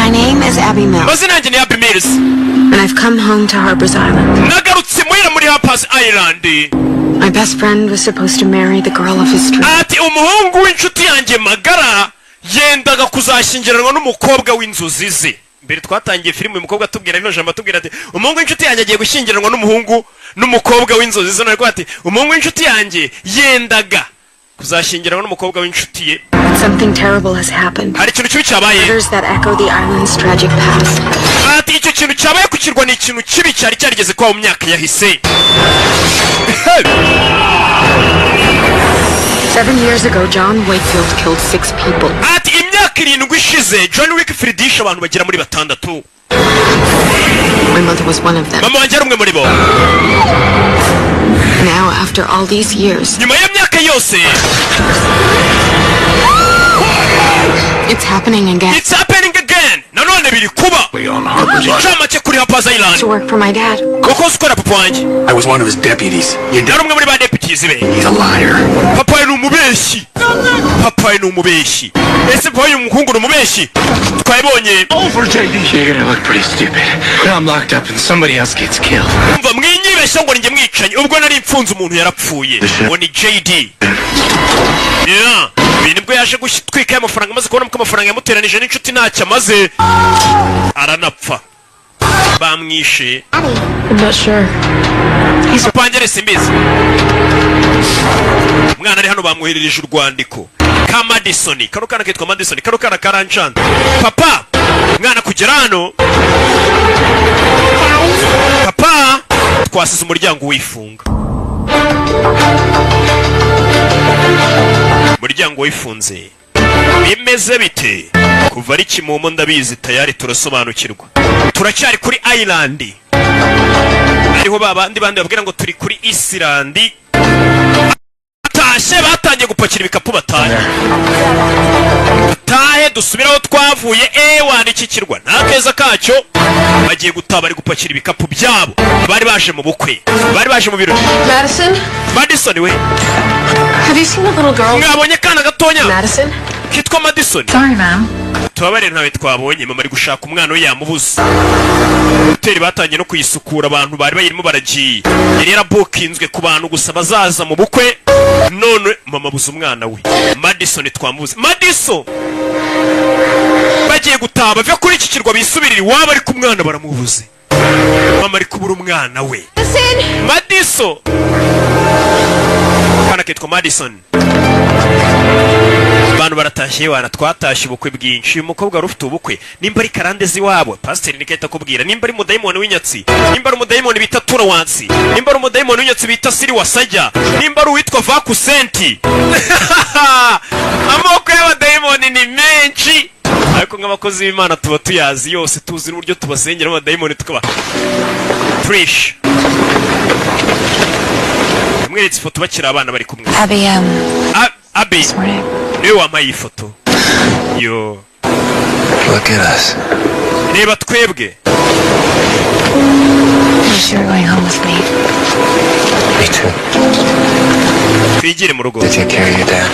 My name is Abby Mills, Amazina yanjye ni Abby Mills. and I've come home to Harper's Island. Nagarutse muhira muri Harper's Island. My best friend was supposed to marry the girl of his dreams. Ati umuhungu w'inshuti yanjye magara yendaga kuzashyingiranwa n'umukobwa w'inzozi ze. Mbere twatangiye filime, uyu mukobwa atubwira rino jambo, atubwira ati umuhungu w'inshuti yanjye agiye gushyingiranwa n'umuhungu n'umukobwa w'inzozi ze. None ati umuhungu w'inshuti yanjye yendaga kuzashyingiranwa n'umukobwa w'inshuti ye. But something terrible has happened. Hari ikintu kibi cyabaye. Murders that echo the island's tragic past. Ati icyo kintu cyabaye ku kirwa ni ikintu kibi cyari cyarigeze kuba mu myaka yahise. 7 years ago, John Wakefield killed six people. Ati imyaka 7 ishize, John Wakefield yishe abantu bagera muri batandatu. My mother was one of them. Mama wanjye ari umwe muri bo. Now, after all these years, Nyuma y'imyaka yose, it's happening again. It's happening again, nanone biri kuba. On Harper's Island. Incamake kuri Harper's Island. To work for my dad. Kuko ukorera papa wanjye. I was one of his deputies. Your Yari umwe muri ba deputies be. He's a liar. Papa we ni umubeshyi, papa we ni umubeshyi. Ese papa w'uyu muhungu ni umubeshyi? Twabibonye. Over, JD. You're gonna look pretty stupid when I'm locked up and somebody else gets killed. Umva, mwinyibeshya ngo ninjye mwicanyi. Ubwo nari mfunze, umuntu yarapfuye, ngo ni JD. Yeah. Ibi nibwo yaje gutwika aya mafaranga, amaze kubona ko amafaranga yamuteranije n'inshuti ntacyo amaze, aranapfa, bamwishe. I'm not sure. Pangere simbizi. Umwana ari hano, bamwoherereje urwandiko ka Madison. Kano kana kitwa Madison, kano kana karancana. Papa, umwana kugera hano, papa, twasize umuryango wifunga, umuryango wifunze, bimeze bite? Kuva ari kimomo ndabizi, tayari turasobanukirwa, turacyari kuri island, ariho ba bandi bandi babwira ngo turi kuri Isilandi. Batashye, batangiye gupakira ibikapu, batahe, dutahe dusubire aho twavuye. Ewana, iki kirwa nta keza kacyo. Bagiye gutaha, bari gupakira ibikapu byabo. Bari baje mu bukwe, bari baje mu birori. Madison? Madison we. Have you seen the little girl? Mwabonye akana gatonya Madison? kitwa Madison? Sorry, ma'am. Tubabare, ntawe twabonye. Mama ari gushaka umwana we, yamubuze. Hoteli batangiye no kuyisukura, abantu bari bayirimo baragiye. Yari yarabukinzwe ku bantu gusa bazaza mu bukwe, none mama abuze umwana we Madison. Twamubuze Madison. Bagiye gutaha, bave kuri iki kirwa bisubirire iwabo, ariko umwana baramubuze. Mama ari kubura umwana we Madison. Akana kitwa Madison. Abantu baratashye wana, twatashye ubukwe bwinshi. Uyu mukobwa wari ufite ubukwe, nimba ari karande z'iwabo, pasiteri niko ahita akubwira, nimba ari umudayimoni w'inyatsi, nimba ari umudayimoni bita turawansi, nimba ari umudayimoni w'inyatsi bita siri wasajya, nimba ari uwitwa vakusenti, amoko y'abadayimoni ni menshi, ariko nk'abakozi b'Imana tuba tuyazi yose, tuzi n'uburyo tubasengera abadayimoni tukaba turish. Yamweretse ifoto bakiri abana bari kumwe. Abby, Abby niwe wampaye iyi foto yo. Look at us. Reba twebwe. Wish you were going home with me. Me too. Twigire mu rugo. To take care of your dad.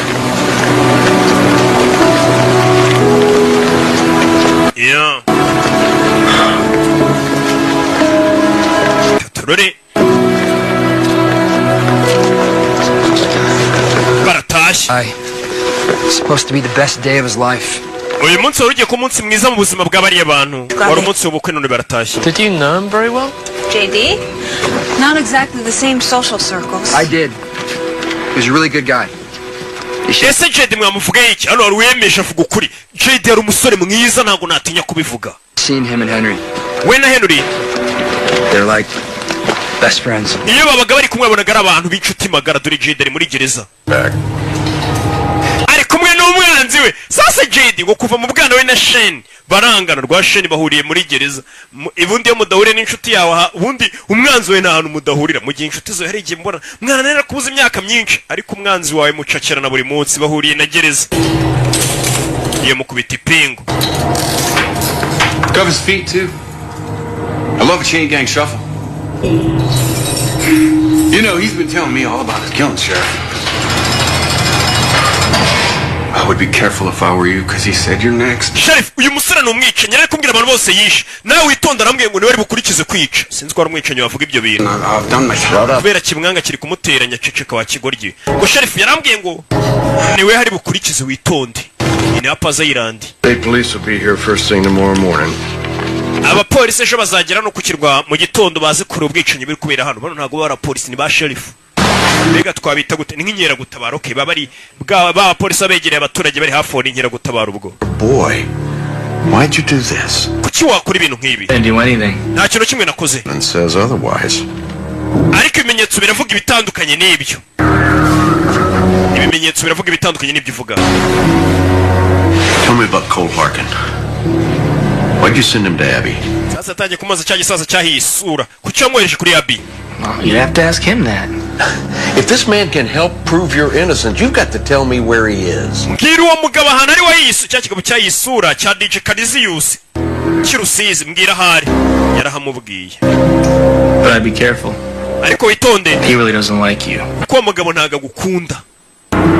Yeah. Turore baratashye. I. It's supposed to be the best day of his life. Uyu munsi wari ugiye kuba umunsi mwiza mu buzima bwa bariya bantu, wari umunsi w'ubukwe, none baratashye. Did you know him very well? JD? Not exactly the same social circles. I did. He was a really good guy. Ese JD mwamuvugaho iki? Hano wari uwemeje, avuga ukuri, JD yari umusore mwiza, ntabwo natinya kubivuga. Seen him and Henry. We na Henry. They're like best friends. Iyo babaga bari kumwe babonaga ari abantu b'inshuti magara. Dore JD ari muri gereza, ari kumwe n'umwanzi we. Sasa JD ngo kuva mu bwana we na Shane barangana rwa Shane, bahuriye muri gereza. Ubundi iyo mudahuriye n'inshuti yawe aha, ubundi umwanzi we nta hantu mudahurira. Mu gihe inshuti zawe hari igihe mbona mwana narakubuze imyaka myinshi, ariko umwanzi wawe mucakirana buri munsi. Bahuriye na gereza, iyo mukubita ipingu. Cuff his feet, too. I love a chain gang shuffle. You know, he's been telling me all about his killing, Sheriff. I would be careful if I were you, because he said you're next. Sheriff, uyu musore ni umwicanyi. Ari kubwira abantu bose yishe. Nawe witonda, arambwiye ngo niwe ari bukurikize kwica. Sinzi ko ari umwicanyi wavuga ibyo bintu. I've done my job. Kubera kimwanga kiri kumuteranya. Ceceka wa kigoryi. Ngo sheriff yarambwiye ngo niwe hari bukurikize, witonde. Iyi ni Harper's Island. State police will be here first thing tomorrow morning. Abapolisi ejo bazagera no ku kirwa mu gitondo, baze kureba ubwicanyi buri kubera hano. Bano ntabwo baba abapolisi, ni ba sheriff. Mbega twabita gute? Ni nk'inkeragutabara. Okay, baba ari bwa ba bapolisi baba begereye abaturage, bari hafi aho, ni inkeragutabara ubwo. Boy, why'd you do this? Kuki wakora ibintu nk'ibi? Didn't do anything. Nta kintu kimwe nakoze. And says otherwise. Ariko ibimenyetso biravuga ibitandukanye n'ibyo. Ibimenyetso biravuga ibitandukanye n'ibyo uvuga. Tell me about Cole Harkin. Why'd you send him to Abby? Sasa yatangiye kumaza cya gisaza cyahiye isura. Kuki wamwohereje kuri Abby? Well, you'd have to ask him that. If this man can help prove you're innocent, you've got to tell me where he is. Mbwira uwo mugabo ahantu ari wahiye cya kigabo cyahiye isura cya DJ Canisius cy'Urusizi. Mbwira ahari. Yarahamubwiye. But I'd be careful. Ariko witonde. He really doesn't like you. Kuko uwo mugabo ntabwo agukunda.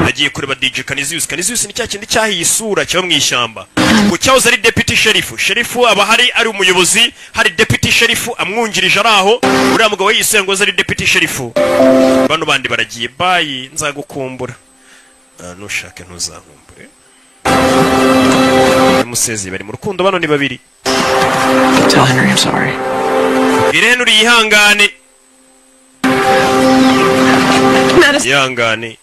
Agiye kureba DJ Canisius. Canisius ni cya kindi cyahiye isura kiba mu ishyamba, ngo cyahoze ari deputy sheriff. Sheriff aba hari ari umuyobozi, hari deputy sheriff amwungirije ari aho. Uriya mugabo yisuye ngo aze ari deputy sheriff. Bano bandi baragiye. Bye, nzagukumbura. Ah, nushake ntuzankumbure. Musezi bari mu rukundo, bano ni babiri. Tell Henry I'm sorry. Bwire Henry yihangane. Madison. Yihangane.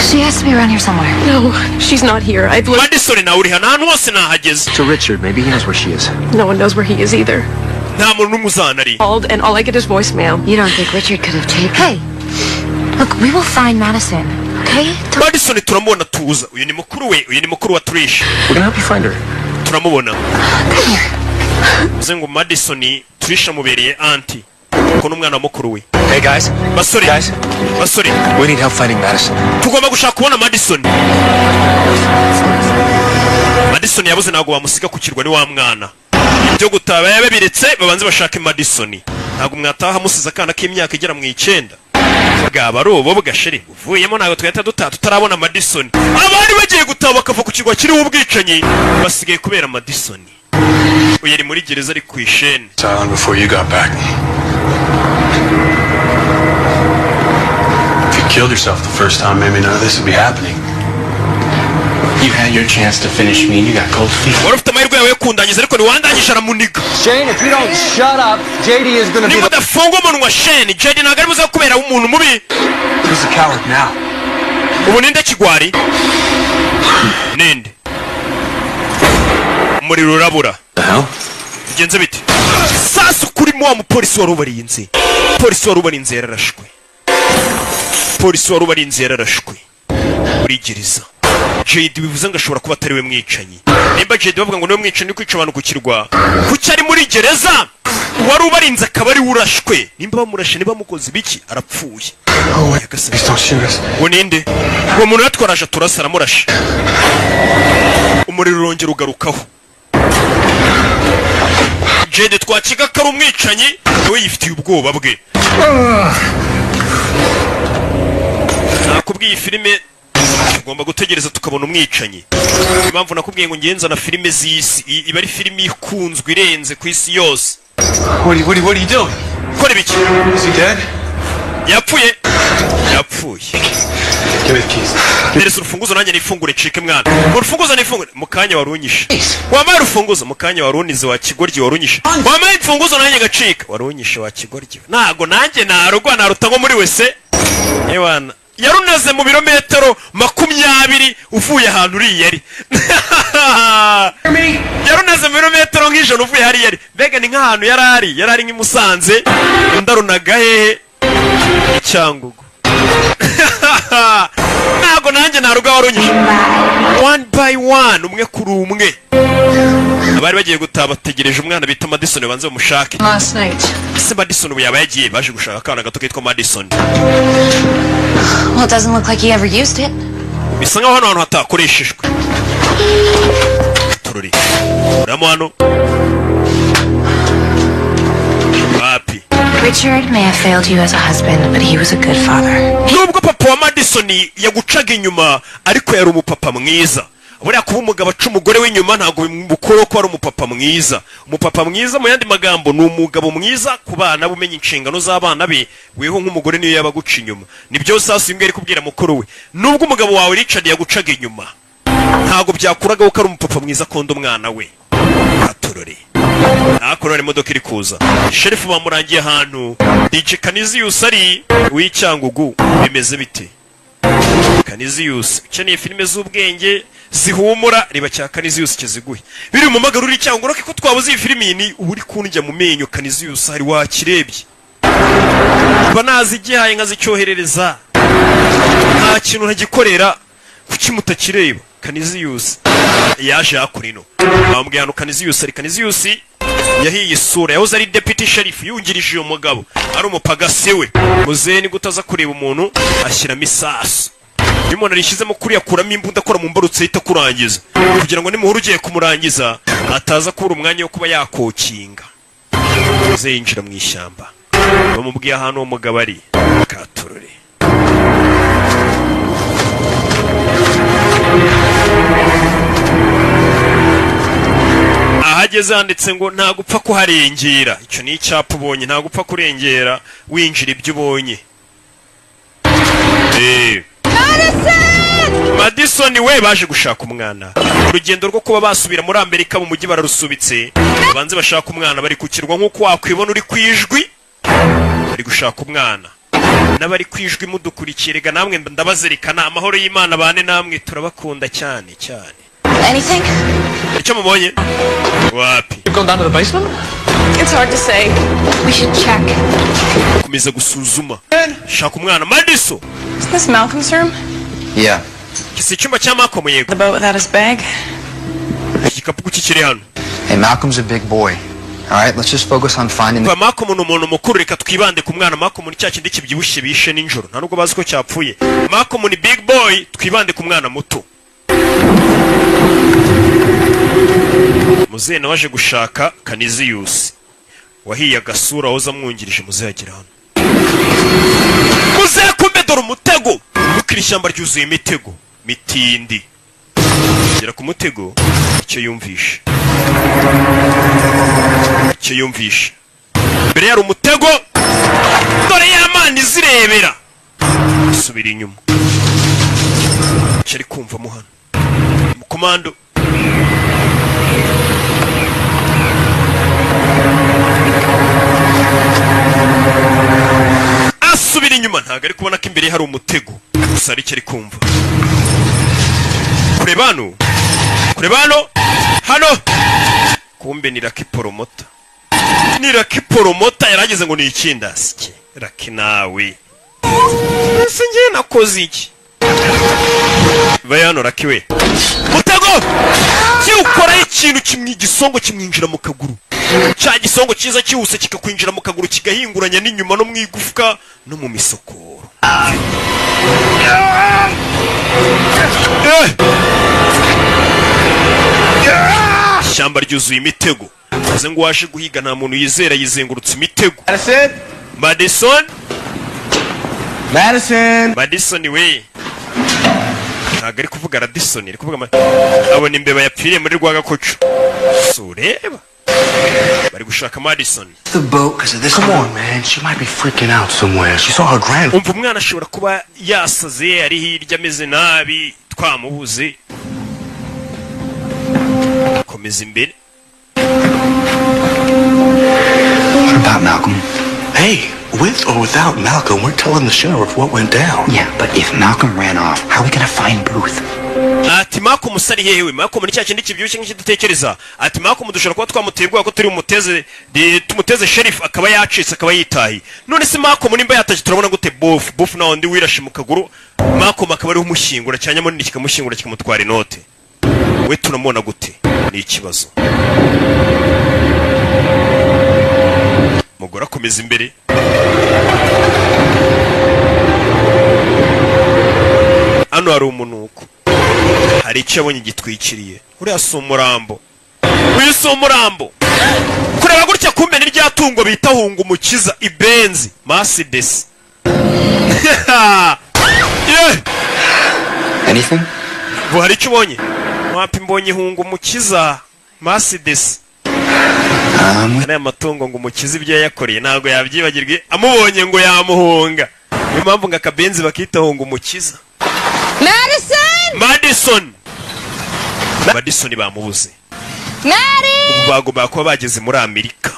She has to be around here somewhere. No, she's not here. I've looked. Madison nawe uri hano? Ahantu hose nahageze. To Richard, maybe he knows where she is. No one knows where he is either. Nta muntu n'umwe uzana ari. Called and all I get is voicemail. You don't think Richard could have taken? Hey, look, we will find Madison, okay? Don't Madison turamubona, tuza. Uyu ni mukuru we, uyu ni mukuru wa Trish. We're gonna help you find her. Turamubona. Come here. Bivuze ngo Madison, Trish amubereye auntie, kuko n'umwana wa mukuru we. Hey guys, Basore. Guys. Basore. We need help finding Madison. Tugomba gushaka kubona Madison. Madison yabuze, ntabwo bamusiga ku kirwa. Ni wa mwana. Ibyo gutaba yababiretse, babanze bashake Madison. Ntabwo mwataha musize akana k'imyaka igera mu 9, bwaba ari ubu bugashiri uvuyemo. Ntabwo twahita dutaha tutarabona Madison. Abari bagiye gutaha bakava ku kirwa kiriho ubwicanyi basigaye kubera Madison. Uyu ari muri gereza, ari ku isheni. Silent before you got back. If you killed yourself the first time, maybe none of this would be happening. You had your chance to finish me and you got cold feet. Wari ufite amahirwe yawe yo kundangiza, ariko ntiwandangije. Aramuniga. Shane, if you don't shut up, JD is gonna be Niba the. udafunga umunwa Shane, JD ntabwo ari buze kubera umuntu mubi. Who's the coward now? Ubu ninde kigwari? Ninde? Umuriro urabura. The hell? Bigenze bite sasa? Ukurimo wa mupolisi wari ubarinze, polisi wari ubarinze yararashwe. Polisi wari ubarinze yararashwe muri gereza. JD bivuze ngo ashobora kuba atari we mwicanyi. Nimba JD bavuga ngo niwe mwicanyi uri kwica abantu ku kirwa, kuki ari muri gereza? Uwari ubarinze akaba ari we urashwe. Nimba bamurashe, niba bamukoze ibiki, arapfuye. Nyagasani. Please don't shoot us. Ngo ninde uwo muntu yatwaraje? Turasa, aramurashe. Umuriro urongera ugarukaho. JD twakiga ko ari umwicanyi, nawe yifitiye ubwoba bwe. Nakubwiye, filime tugomba gutegereza tukabona umwicanyi. Impamvu nakubwiye ngo ngenza na filime z'isi, iba ari filime ikunzwe irenze ku isi yose. What are you doing? Kora ibiki? Is he dead? Yapfuye, yapfuye. Give me the keys. Mpereza urufunguzo nanjye nifungure ncike mwana. Urufunguzo nifungure. Mu kanya wari unyishe. Wampaye urufunguzo mu kanya wari unize wa kigoryi, wari unyishe. Wampaye imfunguzo nanjye ngacika. Wari unyishe wa kigoryi. Ntago nanjye narugwa naruta nko muri wese. Ewana yarunaze mu birometero 20 uvuye ahantu uriya ari. Yarunaze mu birometero nk'100 uvuye hariya ari. Mbega ni nk'ahantu yari ari, yari ari nk'i Musanze, undi arunaga hehe? I Cyangugu. Ntabwo nanjye naruga, warunyishe. One by one, umwe kuri umwe, abari bagiye gutaha bategereje umwana bita Madison, banze bamushake. Last night. Ese Madison ubu yaba yagiye? Baje gushaka akana gato kitwa Madison. Well, it doesn't look like he ever used it. Bisa nkaho hano hantu hatakoreshejwe. Tururi uramo hano wapi? Richard may have failed you as a husband, but he was a good father. Nubwo papa wa Madison yagucaga inyuma, ariko yari umupapa mwiza. Buriya kuba umugabo aca umugore w'inyuma ntabwo bimukuraho ko ari umupapa mwiza. Umupapa mwiza, mu yandi magambo, ni umugabo mwiza ku bana be, umenya inshingano z'abana be. Weho nk'umugore, niyo yaba aguca inyuma. Nibyo sasa uyu nguyu ari kubwira mukuru we: nubwo umugabo wawe Richard yagucaga inyuma, ntabwo byakuragaho ko ari umupapa mwiza, akunda umwana we. Aturore hakuno, imodoka iri kuza. Sheriff bamurangiye ahantu DJ Canisius ari w'Icyangugu. Bimeze bite, Canisius? Ukeneye filime z'ubwenge zihumura, reba cya Canisius kiziguhe. Biri mu magara uri Cyangugu ko twabuze iyi filimi, ni uba uri kundya mu menyo. Canisius hari wakirebye, mba nazigihaye nkazicyoherereza, nta kintu ntagikorera. Kuki mutakireba? Canisius yaje hakuno ino, bambwiye ahantu Canisius ari. Canisius yahiye isura, yahoze ari deputy sheriff yungirije uyu mugabo, ari umupagasi we. Muzehe ni gute aza kureba umuntu ashyiramo isasu? Iyo umuntu arishyizemo kuriya, akuramo imbunda, akora mu mbarutso, ahita akurangiza, kugira ngo nimuhura ugiye kumurangiza ataza kubura umwanya wo kuba yakokinga. Muzehe yinjira mu ishyamba, bamubwiye ahantu uwo mugabo ari. Katurore. Ahageze handitse ngo nta gupfa kuharengera. Icyo ni icyapa ubonye, nta gupfa kurengera winjira ibyo ubonye. Madison we baje gushaka umwana. Urugendo rwo kuba basubira muri Amerika mu mujyi bararusubitse, banze bashaka umwana. Bari ku kirwa, nk'uko wakwibona uri ku Ijwi, bari gushaka umwana. N'abari ku Ijwi mudukurikiye, rega namwe ndabazirikana. Amahoro y'Imana bane namwe, turabakunda cyane cyane. Anything? Icyo mubonye wapi? You've gone down to the basement? It's hard to say. We should check. Komeza gusuzuma, shaka umwana Madison. Is this Malcolm's room? Yeah. Iki si icyumba cya Malcolm? Yego. The boat without his bag? Igikapu kuki kiri hano? Hey, Malcolm's a big boy. All right, let's just focus on finding the Ba Malcolm ni umuntu mukuru, reka twibande ku mwana. Malcolm ni cya kindi kibyibushye bishe nijoro, nta nubwo bazi ko cyapfuye. Malcolm ni big boy, twibande ku mwana muto. Muzehe nawe aje gushaka Canisius wahiye agasura, wahoze amwungirije. Muzehe agera hano, muzehe kumbe dore umutego, kuko iri shyamba ryuzuye imitego mitindi. Gera ku mutego, icyo yumvishe mbere yari umutego. Dore y'amana izirebera, subira inyuma. Icyo ari kumvamo hano, umukomando. Asubira inyuma, ntabwo ari kubona ko imbere ye hari umutego, gusa hari icyo ari kumva. Kureba hano, kureba hano, hano kumbe ni Lucky Promoter, ni Lucky Promoter. Yarageze ngo ni ikindasi cye. Lucky nawe ese ngiye nakoze iki? Va hano Lucky we. Mutego kiwukoraho ikintu kimwe, igisongo kimwinjira mu kaguru. Cya gisongo cyiza cyihuse kikakwinjira mu kaguru, kigahinguranya n'inyuma no mu igufwa no mu misokoro. Eh! Ishyamba ryuzuye imitego, bivuze ngo uwaje guhiga nta muntu yizera, yizengurutse imitego. Madison? Madison. Madison! Madison we, ntabwo ari kuvuga Radisson, ari kuvuga abona imbeba yapfiriye muri rwagakoco. Si ureba, bari gushaka Madison. The boat because of this. Come on, man. She might be freaking out somewhere. She saw her grand. Umva, umwana ashobora kuba yasaze, ari hirya ameze nabi, twamubuze. Komeza imbere. What about Malcolm? Hey, with or without Malcolm, we're telling the sheriff what went down. Yeah, but if Malcolm ran off, how are we gonna find Booth? Ati Malcolm ari hehe? Malcolm ni cya kindi kibyibushye nk'ikidatekereza. Ati Malcolm dushobora kuba twamuteye ubwoba ko turi bumuteze tumuteze sheriff, akaba yacitse, akaba yitahiye. None se Malcolm nimba yatashye, turabona gute Booth? Booth nawe undi wirashe mu kaguru, Malcolm akaba ariho umushyingura, cya nyamunini kikamushyingura kikamutwara inote, we turamubona gute? Ni ikibazo. Mugore akomeza imbere. Hano hari umunuko, hari icyo yabonye gitwikiriye. Uriya si umurambo, uyu si umurambo. Kureba Kureba gutya, kumbe ni rya tungo bita hunga umukiza, ibenzi Mercedes. Yeah! Anything? Ubu hari icyo ubonye? Wapi, mbonye hunga umukiza Mercedes. Ariya matungo ngo umukiza ibyo yayakoreye ntabwo yabyibagirwe, amubonye ngo yamuhunga. Niyo mpamvu ngo akabenzi bakita hunga umukiza. Madison! Madison, Madison bamubuze. Maddie! Ubu bagomba kuba bageze muri Amerika.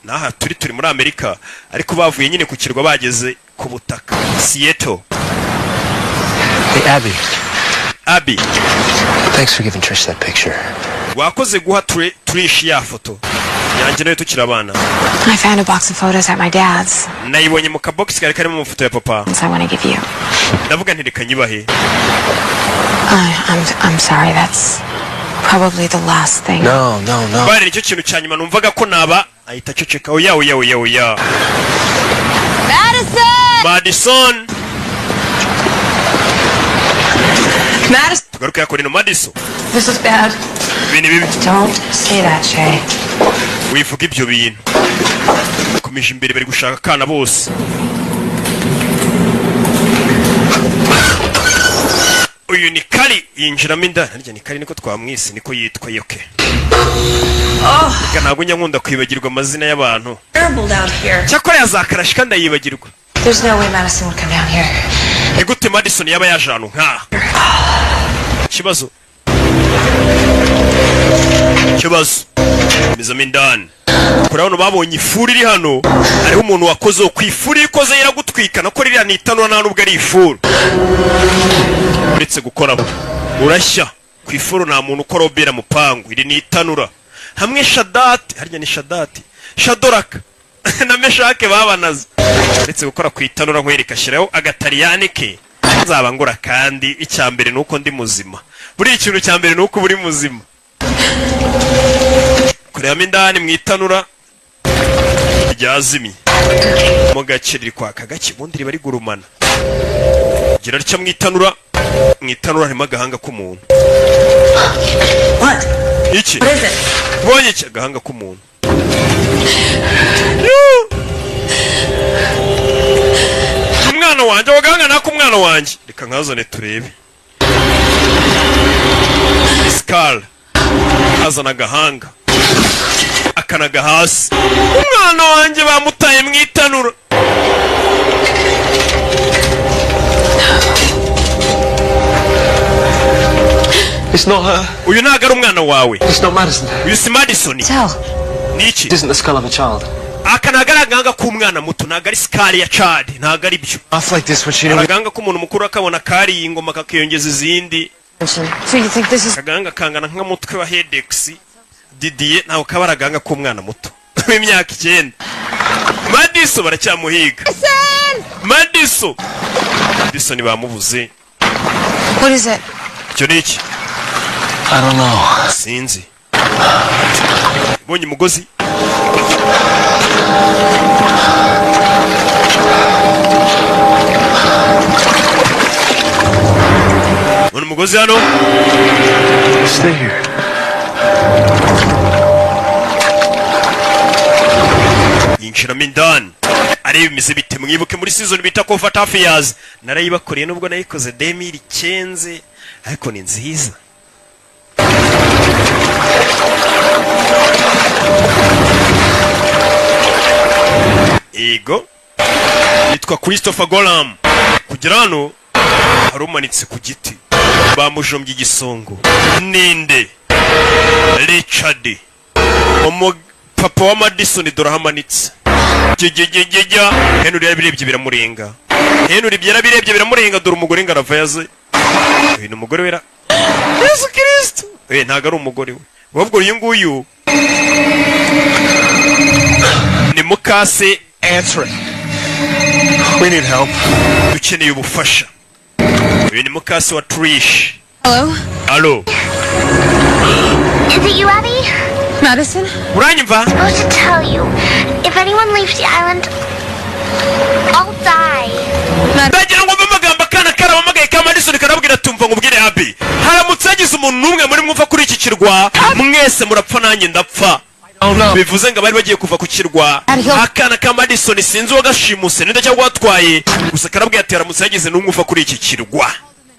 N'aha turi muri Amerika, ariko bavuye nyine ku kirwa bageze ku butaka, Seattle. Hey, Abby. Abby. Thanks for giving Trish that picture. Wakoze guha Trish ya foto yanjye nayo tukiri abana. I found a box of photos at my dad's. Nayibonye mu kabogisi kari karimo amafoto ya papa. So I want to give you. Ndavuga nti reka nyibahe. I'm sorry. That's probably the last thing. No. Bari nicyo kintu cya nyuma numvaga ko naba. Ahita aceceka. Oya, oya, oya, oya. Madison! Madison! Madison! Tugaruke yakora ino. Madison! This is bad. Ibintu bibi. Don't say that, Shay. Wivuga ibyo bintu. Bakomeje imbere, bari gushaka akana bose. Uyu ni Kari, yinjiramo inda. Harya ni Kari, niko twamwise, niko yitwa yoke. Reka, ntabwo njya nkunda kwibagirwa amazina y'abantu. Terrible down here. Cyakora yazakarashika ndayibagirwa. There's no way Madison would come down here. Ni gute Madison yaba yaje ahantu nk'aha? Ikibazo, ikibazo. Komezamo indani kuri hano, babonye ifuru iri hano. Hariho umuntu wakoze ku ifuru, iyo ikoze iragutwika. Nako ririya ni itanura, nta nubwo ari ifuru. Uretse gukoraho urashya. Ku ifuru nta muntu ukora obera mupangu. Iri ni itanura hamwe Shadati, harya ni Shadati, Shadoraka na Meshake babanaze. Uretse gukora ku itanura nkwereka, shyiraho agatariyani ke nzaba ngura. Kandi icya mbere ni uko ndi muzima. Buriya ikintu cya mbere ni uko uba uri muzima. Kurebamo indani mu itanura ryazimye mo gake, riri kwaka gake, ubundi riba rigurumana. Gira ritya mu itanura. Mu itanura harimo agahanga k'umuntu. What? Iki? What is it? Ubonye iki? Agahanga k'umuntu. Yoo! Umwana wanjye, ako gahanga ni ak'umwana wanjye. Reka nkazane turebe. Isikara azana agahanga, akanaga hasi. Umwana wanjye bamutaye mu itanura. It's not her. Uyu ntabwo ari umwana wawe. It's not Madison. Uyu si Madison. Tell. Ni iki? It isn't the skull of a child. Aka ntabwo ari agahanga k'umwana muto, ntabwo ari skull ya child, ntabwo ari byo. Off like this when she knew. Agahanga k'umuntu mukuru akabona kariye ingoma kakiyongeza izindi. So you think this is Akagahanga kangana nk'umutwe wa hedex Didier, ntabwo kaba ari agahanga k'umwana muto w'imyaka 9. Madiso baracyamuhiga. Madiso, Madison bamubuze. What is it? Icyo ni iki? I don't know. Sinzi. Ubonye umugozi. Ubona umugozi hano. Stay here. Yinjiramo indani areba imeze bite. Mwibuke muri season bita Covert Affairs, narayibakoreye nubwo nayikoze 2015, ariko ni nziza. Yego, yitwa Christopher Golam. Kugera hano hari umanitse ku giti, bamujombye igisongo. Ninde? Richard, papa wa Madison. Dore aho amanitse. Jyjyjyjya. Henry yarabirebye biramurenga. Henry yarabirebye biramurenga. Dore umugore ngo arava yaze. Uyu ni umugore wera Yesu Kristo. Eh, ntabwo ari umugore we, ahubwo uyu nguyu ni mukase. Answer it. We need help. Dukeneye ubufasha. Uyu ni mukase wa Trish. Hello? Alo? Is it you, Abby? Madison? Uranyumva? I'm supposed to tell you. If anyone leaves the island, I'll die. Ndagira ngo mve amagambo. Akana karabamagaye ka Madison karabwira, tumva nkubwire Abby, haramutse hagize umuntu n'umwe muri mwumva kuri iki kirwa, mwese murapfa nanjye ndapfa. Bivuze ngo abari bagiye kuva ku kirwa, akana ka Madison sinzi uwo gashimuse ninde cyangwa watwaye, gusa karabwiye ati haramutse yagize n'umwe uva kuri iki kirwa,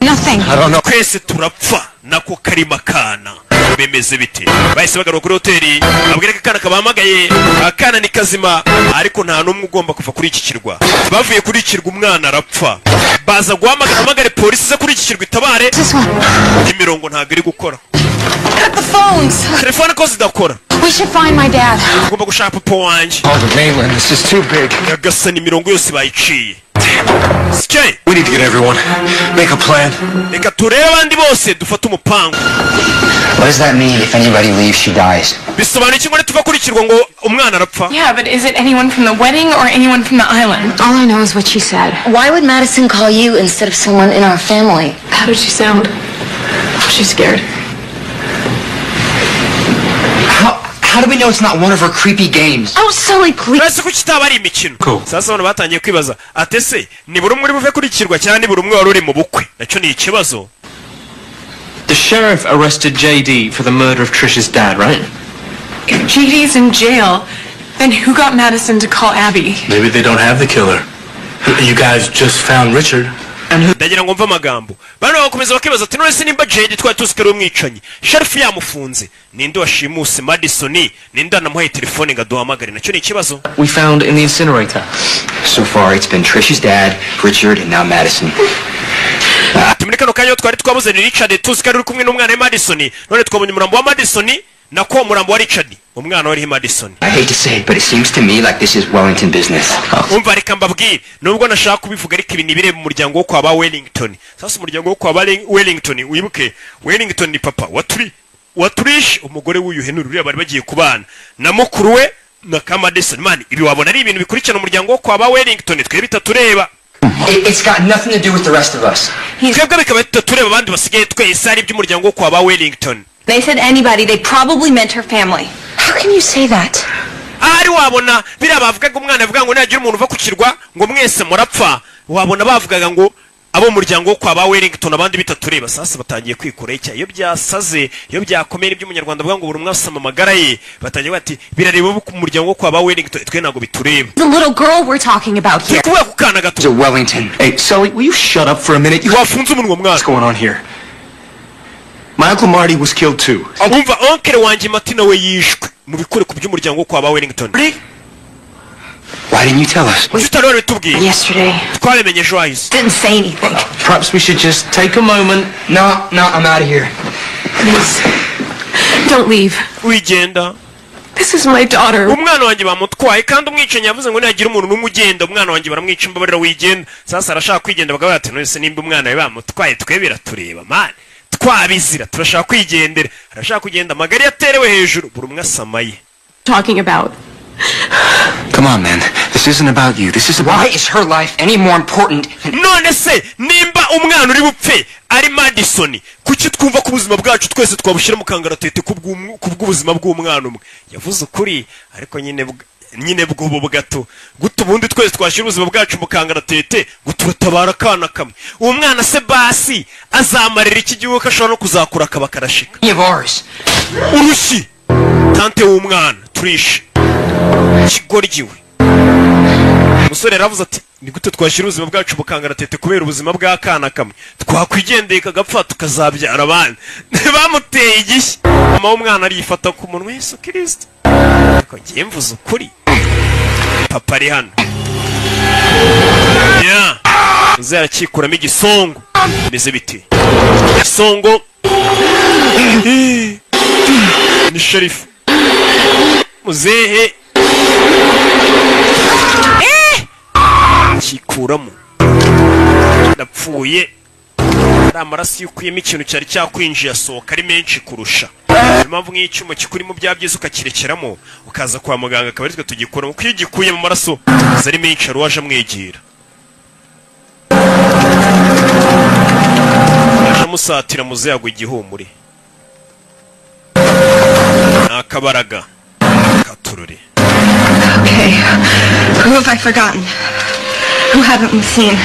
Nothing. twese turapfa. Nako karima kana bimeze bite? Bahise bagaruka kuri hoteli, babwira ko akana kabahamagaye. Akana ni kazima, ariko nta n'umwe ugomba kuva kuri iki kirwa. Bavuye kuri iki kirwa umwana arapfa, baza guhamagara, hamagare polisi ize kuri iki kirwa itabare. Imirongo ntabwo iri gukora. Cut the phones. Telefone ko zidakora? We should find my dad. Ugomba gushaka papa wanjye. Call the mainland. This is too big. Nyagasani, imirongo yose bayiciye. Sike. We need to get everyone. Make a plan. Reka turebe abandi bose, dufate umupango. What does that mean? If anybody leaves, she dies. Bisobanuye iki ngo nituva kuri kirwa ngo umwana arapfa? Yeah, but is it anyone from the wedding or anyone from the island? All I know is what she said. Why would Madison call you instead of someone in our family? How did she sound? Was she scared? How do we know it's not one of her creepy games? Oh, Sully, please. Uretse ko kitaba ari imikino. Sasa abantu batangiye kwibaza ate se ni buri umwe uri buve kuri kirwa cyangwa ni buri umwe wari uri mu bukwe? Nacyo ni ikibazo. The sheriff arrested JD for the murder of Trish's dad, right? If JD's in jail, then who got Madison to call Abby? Maybe they don't have the killer. You guys just found Richard. Ndagira ngo mve amagambo. Bano bagakomeza bakibaza ati none se nimba JD twari tuzi ko ari umwicanyi, sheriff yamufunze, ninde washimuse Madison? Ninde wanamuhaye telefone ngo aduhamagare? Nacyo ni ikibazo. We found in the incinerator. So far, it's been Trish's dad, Richard, and now Madison. Ati muri kano kanya twari twabuze ni Richard, tuzi ko ari uri kumwe n'umwana we Madison. None twabonye umurambo wa Madison, nako umurambo wa Richard, umwana wariho Madison. I hate to say it, but it seems to me like this is Wellington business. Umva, reka mbabwire, nubwo nashaka kubivuga, ariko ibi ni ibireba umuryango wo kwa ba Wellington. Sasa umuryango wo kwa ba Wellington, wibuke Wellington ni papa wa Turi, wa Trish, umugore w'uyu Henry uriya bari bagiye kubana na mukuru we na ka Madison. Man, ibi wabona ari ibintu bikurikirana umuryango wo kwa ba Wellington, twe bitatureba. It's got nothing to do with the rest of us. Twebwe bikaba bitatureba, abandi basigaye twese ari iby'umuryango wo kwa ba Wellington. They said anybody, they probably meant her family. How can you say that? Ahari wabona biriya bavugaga, umwana avuga ngo nagira umuntu uva ku kirwa ngo mwese murapfa, wabona bavugaga ngo abo mu muryango wo kwa ba Wellington, abandi bitatureba. Sasa batangiye kwikora icyaha. Iyo byasaze, iyo byakomeye, nibyo umunyarwanda avuga ngo buri umwe asama amagara ye. Batangiye bati birareba abo ku muryango wo kwa ba Wellington, twe ntabwo bitureba. The little girl we're talking about here. Turi kuvuga ku kana gato. It's a Wellington. Hey, Sully, will you shut up for a minute? You Wafunze umunwa, mwana. What's going on here? My Uncle Marty was killed too. Umva, oncle wanjye Marty nawe yishwe mu bikore ku by'umuryango wo kwa ba Wellington. Why didn't you tell us? Kuki utari wabitubwiye? Yesterday. Twabimenye ejo hahise. Didn't say anything. Perhaps we should just take a moment. No, I'm out of here. Please. Don't leave. Wigenda. This is my daughter. Umwana wanjye bamutwaye, kandi umwicanyi yavuze ngo nihagira umuntu n'umwe ugenda umwana wanjye baramwica. Imbabarira, wigenda. Sasa arashaka kwigenda, bakavuga bati none se nimba umwana we bamutwaye twe biratureba? Man, twabizira, turashaka kwigendera. Arashaka kugenda, amagari yaterewe hejuru, buri umwe asamaye. Talking about. Come on, man. This isn't about you. This is about. Why is her life any more important than None se nimba umwana uri bupfe ari Madison, kuki twumva ko ubuzima bwacu twese twabushyira mu kangaratete kubw'ubuzima bw'umwana umwe? Yavuze ukuri, ariko nyine nyine bw'ubu gato guta ubundi twese twashyira ubuzima bwacu mu kangaratete ngo turatabara akana kamwe. Uwo mwana se basi azamarira iki gihugu, ko ashobora no kuzakura akaba karashika? any of ours? Urushyi tante w'umwana Trish kigoryiwe. Umusore yaravuze ati ni gute twashyira ubuzima bwacu mu kangaratete kubera ubuzima bw'akana kamwe? Twakwigendeye kagapfa tukazabyara abandi. Bamuteye igishyi. Mama w'umwana arifata ku munwa. Yesu Kirisito! Ariko ngiye mvuze ukuri, papa ari hano ya uze arakikuramo igisongo. Bimeze biti isongo ni sheriff muzehe. Kikuramo, ndapfuye. Ari amaraso iyo ukuyemo ikintu cyari cyakwinjiye asohoka ari menshi kurusha. Niyo mpamvu nk'iyo icyuma kikurimo bya byiza ukakirekeramo ukaza kwa muganga akaba aritwe tugikuramo, kuko iyo ugikuye mu maraso aza ari menshi. Hari uwaje amwegera, aje amusatira, muze yagwa igihumure. Ni akabaraga katurore. Okay. Who have I forgotten? Who haven't we seen?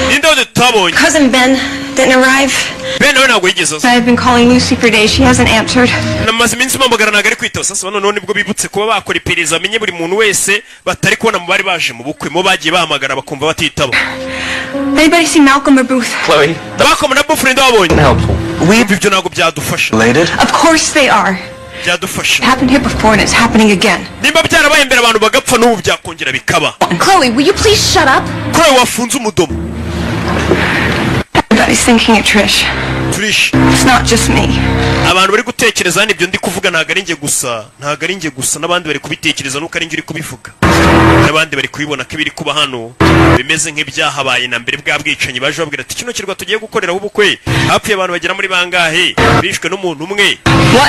Ninde wundi tutabonye? Cousin Ben didn't arrive. Ben nawe ntabwo yigeze aza. I've been calling Lucy for days. She hasn't answered. Namaze iminsi mpamagara, ntabwo ari kwitaba. Sasa noneho nibwo bibutse kuba bakora iperereza, bamenye buri muntu wese batari kubona mu bari baje mu bukwe, mu bagiye bahamagara bakumva batitaba. Anybody see Malcolm or Booth? Chloe. Malcolm na Booth, ninde wabonye? Helpful. Ibyo ntabwo byadufasha. Related? Of course they are. Byadufasha. It happened here before and it's happening again. Nimba byarabaye mbere abantu bagapfa, n'ubu byakongera bikaba. Chloe, will you please shut up? Chloe, wafunze umudomo. Everybody's thinking it, Trish. Trish. It's not just me. Abantu bari gutekereza hano, ibyo ndi kuvuga ntabwo ari njye gusa, ntabwo ari njye gusa, n'abandi bari kubitekereza, nuko ari njye uri kubivuga. N'abandi bari kubibona ko ibiri kuba hano bimeze nk'ibyahabaye na mbere. Bwa bwicanyi baje babwira ati kino kirwa tugiye gukoreraho ubukwe hapfuye abantu bagera muri bangahe, bishwe n'umuntu umwe.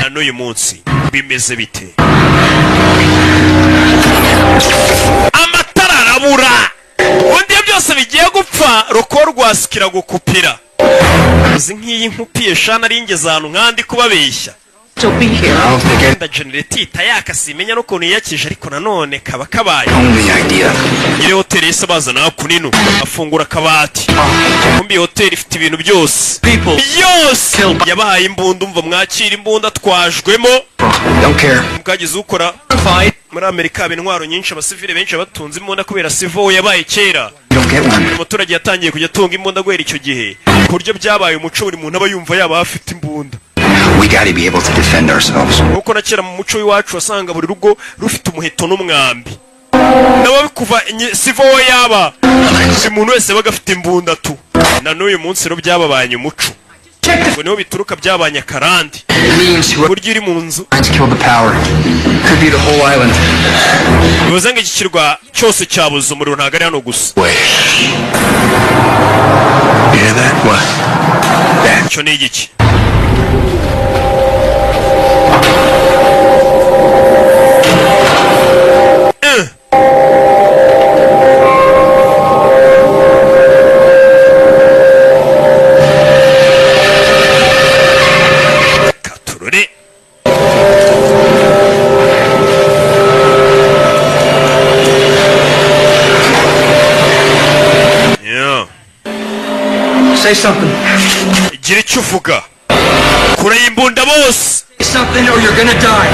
Na n'uyu munsi bimeze bite? Amatara arabura, undi iyo byose bigiye gupfa roko rwasikira gukupira. Uzi nk'iyi nkupiye shana ari ngeze ahantu nkandi kubabeshya. Still be here. Wenda genereti ihita yaka, simenya n'ukuntu yiyakije, ariko nanone kaba kabaye. Only idea. Nyiri hoteli yahise bazana kunino, afungura akabati. Kumbi iyi hoteli ifite ibintu byose byose. Yabahaye imbunda, umva mwakira imbunda twajwemo. Don't care. Bwagize ukora muri Amerika haba intwaro nyinshi, abasivile benshi batunze imbunda kubera civil yabaye kera. You don't get one. Buri muturage yatangiye kujya atunga imbunda guhera icyo gihe, ku buryo byabaye umuco, buri muntu aba yumva yaba afite imbunda. We gotta be able to defend ourselves. Nkuko na kera mu muco w'iwacu wasanga buri rugo rufite umuheto n'umwambi, nabo kuva civil war yaba buri muntu wese yabaga afite imbunda tu. Na n'uyu munsi rero byababanye umuco, ngo niho bituruka, byabanye akarande. Means whoever Buryo uri mu nzu. killed the power. Could be the whole island. Bivuze ngo iki kirwa cyose cyabuze umuriro, ntabwo ari hano gusa. Wait. You hear that? What? That. Icyo ni igiki? Eh. Katurore. Yeah. Say something. Gira icyo uvuga kure y'imbunda bose. Say something or you're gonna die.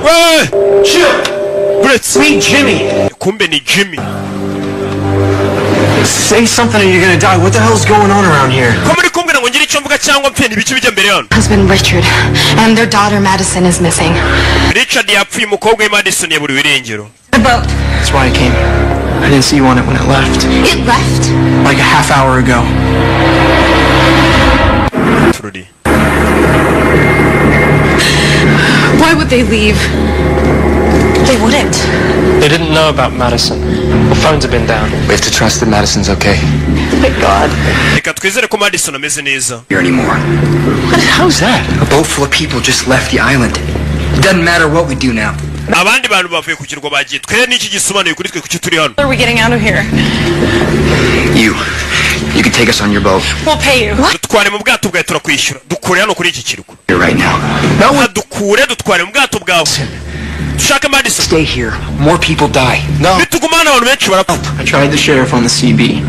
We. Chill. Buretse. Me, Jimmy. Kumbe ni Jimmy. Say something or you're gonna die. What the hell's going on around here? Ko muri kumbwira ngo ngire icyo mvuga cyangwa mpfe, ntibiki bijya mbere hano? Husband Richard and their daughter Madison is missing. Richard yapfuye, umukobwa we Madison yaburiwe irengero. The boat. That's why I came. I didn't see you on it when it left. It left? Like a half hour ago. Tururi. Why would they leave? They wouldn't. They didn't know about Madison. The phones have been down. We have to trust that Madison's okay. Thank God. Reka twizere ko Madison ameze neza. Here anymore. What? How's that? A boat full of people just left the island. It doesn't matter what we do now. Abandi bantu bavuye ku kirwa bagiye, twe n'iki gisobanuye kuri twe? Kuki turi hano? Are we getting out of here? You. You can take us on your boat. We'll pay you. Dutware mu bwato bwawe, turakwishyura. Dukure hano kuri iki kirwa. Here right now. No, dukure, dutware mu bwato bwawe, dushake Madison. Stay here. More people die. No. Nituguma hano abantu benshi barapfa. I tried the sheriff on the CB.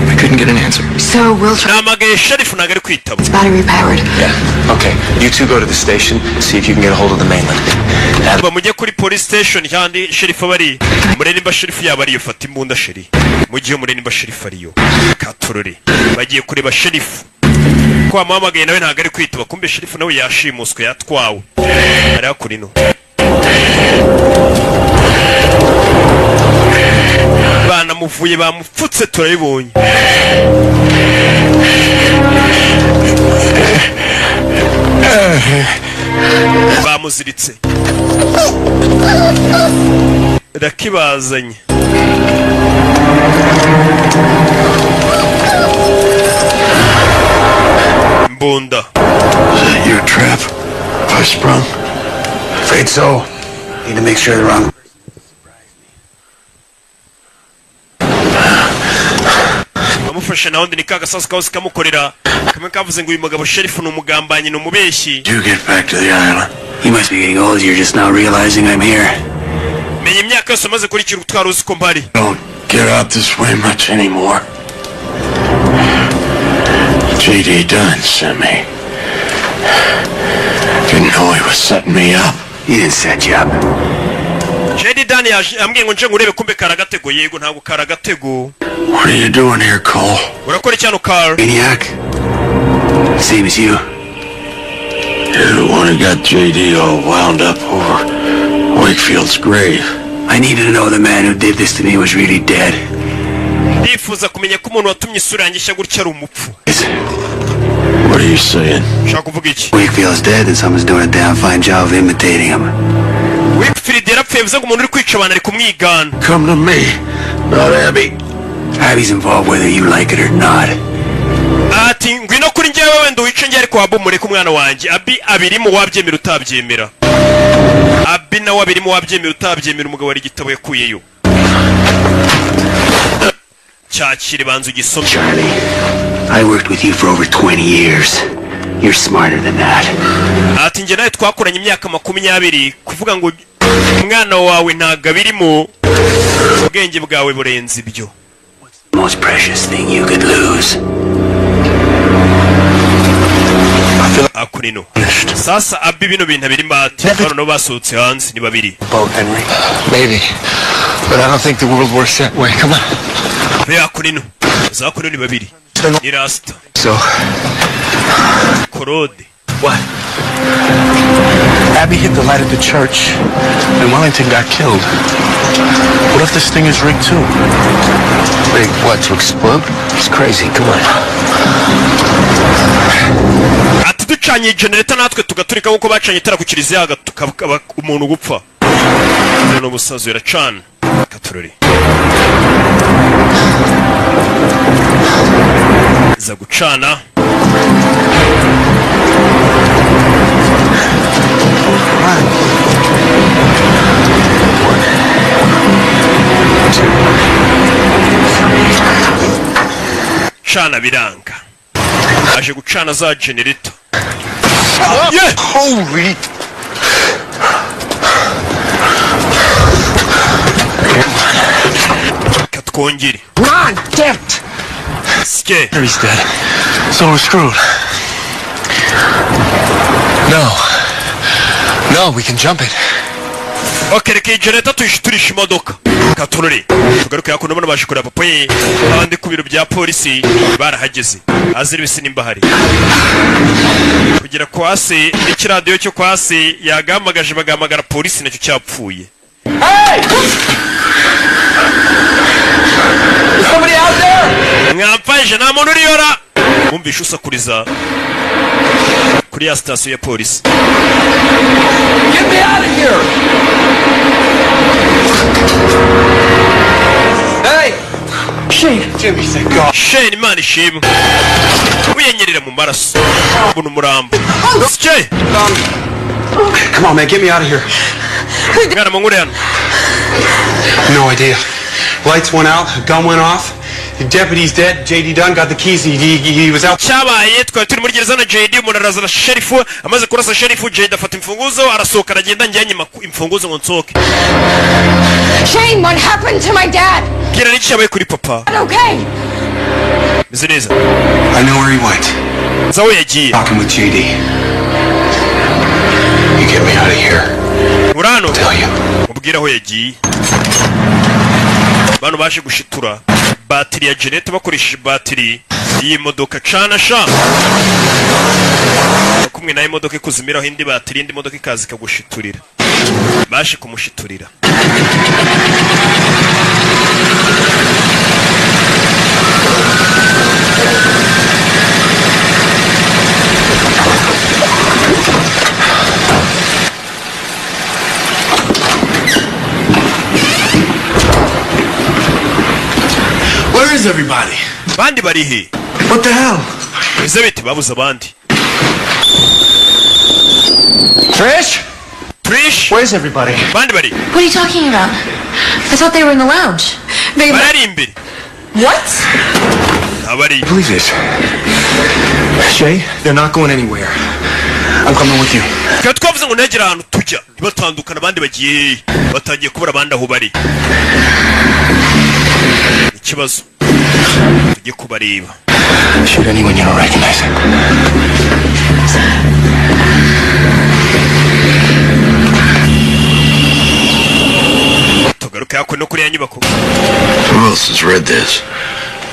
I couldn't get an answer. So we'll try. Nahamagaye sheriff, ntabwo ari kwitaba. It's battery powered. Yeah. Okay. You two go to the station, see if you can get a hold of the mainland. Ba mujye kuri police station kandi sheriff aba ari murebe nimba sheriff yaba ariyo. Fata imbunda sheri, mu gihe murebe nimba sheriff ariyo. Katurore, bagiye kureba sheriff ko wamuhamagaye nawe ntabwo ari kwitaba. Kumbe sheriff nawe yashimuswe, yatwawe, ari hakurino. Banamuvuye, bamupfutse, turabibonye. Bamuziritse rakibazanye. Mbunda. Is that your trap? If I sprung? Afraid so. Need to make sure the wrong. Bamufashe nawe ni ka gasasu kahoze kamukorera kamwe kavuze ngo uyu mugabo sheriff ni umugambanyi, ni umubeshyi. You get back to the island. You must be getting old. You're just now realizing I'm here. Menya imyaka yose umaze kuri kirwa utwara uzi ko mpari. Don't. get out this way much anymore. J.D. Dunn sent me. Didn't know he was setting me up. He didn't set you up. JD Dunn yaje ambwiye ngo nje ngurebe, kumbe kari agatego. Yego, ntabwo kari agatego. What are you doing here, Cole? Urakora iki hano, Carl? Maniac. Same as you. You're the one who got J.D. all wound up over Wakefield's grave. I needed to know the man who did this to me was really dead. Ndifuza kumenya ko umuntu watumye isura yanjye ishya gutya ari umupfu. What are you saying? Ushaka kuvuga iki? Wakefield's dead and someone's doing a damn fine job of imitating him. Wakefield yarapfuye, bivuze ngo umuntu uri kwica abantu ari kumwigana. Come to me, not Abby. Abby's involved whether you like it or not. Ati ngwino kuri njyewe, wenda wice njye, ariko waba umureke umwana wanjye. Abby abirimo, wabyemera utabyemera. Abby nawe abirimo, wabyemera utabyemera. Umugabo ari igitabo yakuyeyo, cyakire, banza ugisome. Charlie, I worked with you for over 20 years. You're smarter than that. Ati njye nawe twakoranye imyaka 20, kuvuga ngo umwana wawe ntabwo abirimo, ubwenge bwawe burenze ibyo. Most precious thing you could lose. Akurino sasa, Abby bino bintu abirimo, ati noneho basohotse hanze ni babiri. Boat, Henry. Maybe. But I don't think the world works that way. Come on. Be akurino za kurino ni babiri, ni rasita. So, Korode. What? Abby hit the light at the church, and Wellington got killed. What if this thing is rigged too? Rigged what, to explode? It's crazy. Come on. Ati ducanye generator natwe tugaturika nk'uko bacanye itara ku kiliziya, hagatuka umuntu gupfa. None umusazi iracana katurori za gucana. Cana biranga, aje gucana za generator. Yeah! Holy! Katwongere. Ron, damn it! Sike. Henry's dead, so we're screwed. No. No, we can jump it. Ok, reka iyi generator tuyishiturisha imodoka katurore tugaruke hakuno. Bano baje kureba papa ye, abandi ku biro bya polisi barahageze, azira ibisi nimba hari kugera kwa se, n'ikiradiyo cyo kwa se yagahamagaje bagahamagara polisi nacyo cyapfuye. Hey! Is somebody out there? Mwamfashe, nta muntu uriyora. Bumvishe usakuriza kuri ya sitasiyo ya polisi. Get me out of here! Hey! Shane! Jimmy, thank God. Shane, Imana ishimwe. Wiyenyerera mu maraso, mbona umurambo. Sike. Come on, man, get me out of here. Mwana, munkure hano. No idea. Lights went out, a gun went off. The deputy's dead. J.D. Dunn got the keys. He was out. Cyabaye, twari turi muri gereza na JD, umuntu araza na sheriff. Amaze kurasa sheriff, JD afata imfunguzo arasohoka aragenda, njyanye imfunguzo ngo nsohoke. Shane, what happened to my dad? Bwira, n'iki cyabaye kuri papa? Not okay. Meze neza. I know where he went. Nzi aho yagiye. Talking with J.D. You get me out of here. Uri hano. Tell you. Mubwire aho yagiye. Bano baje gushitura batiri ya generator bakoresheje batiri iyi modoka. Cana sha kumwe nayo, imodoka ikuzimiraho indi batiri, indi modoka ikaza ikagushiturira. Baje kumushiturira. Where is everybody? Bandi bari he? What the hell? Bize biti babuze abandi. Trish? Trish? Where's everybody? Bandi bari? What are you talking about? I thought they were in the lounge. They Barari imbere. What? Abari. Believe this. Shay, they're not going anywhere. I'm coming with you. Tukaba twavuze ngo ntihagire ahantu tujya, ntibatandukana. Abandi bagiye hehe? Batangiye kubura abandi aho bari. Ikibazo, tujye kubareba. Shoot anyone you don't recognize. Tugaruke hakuno no kuri ya nyubako. Who else has read this?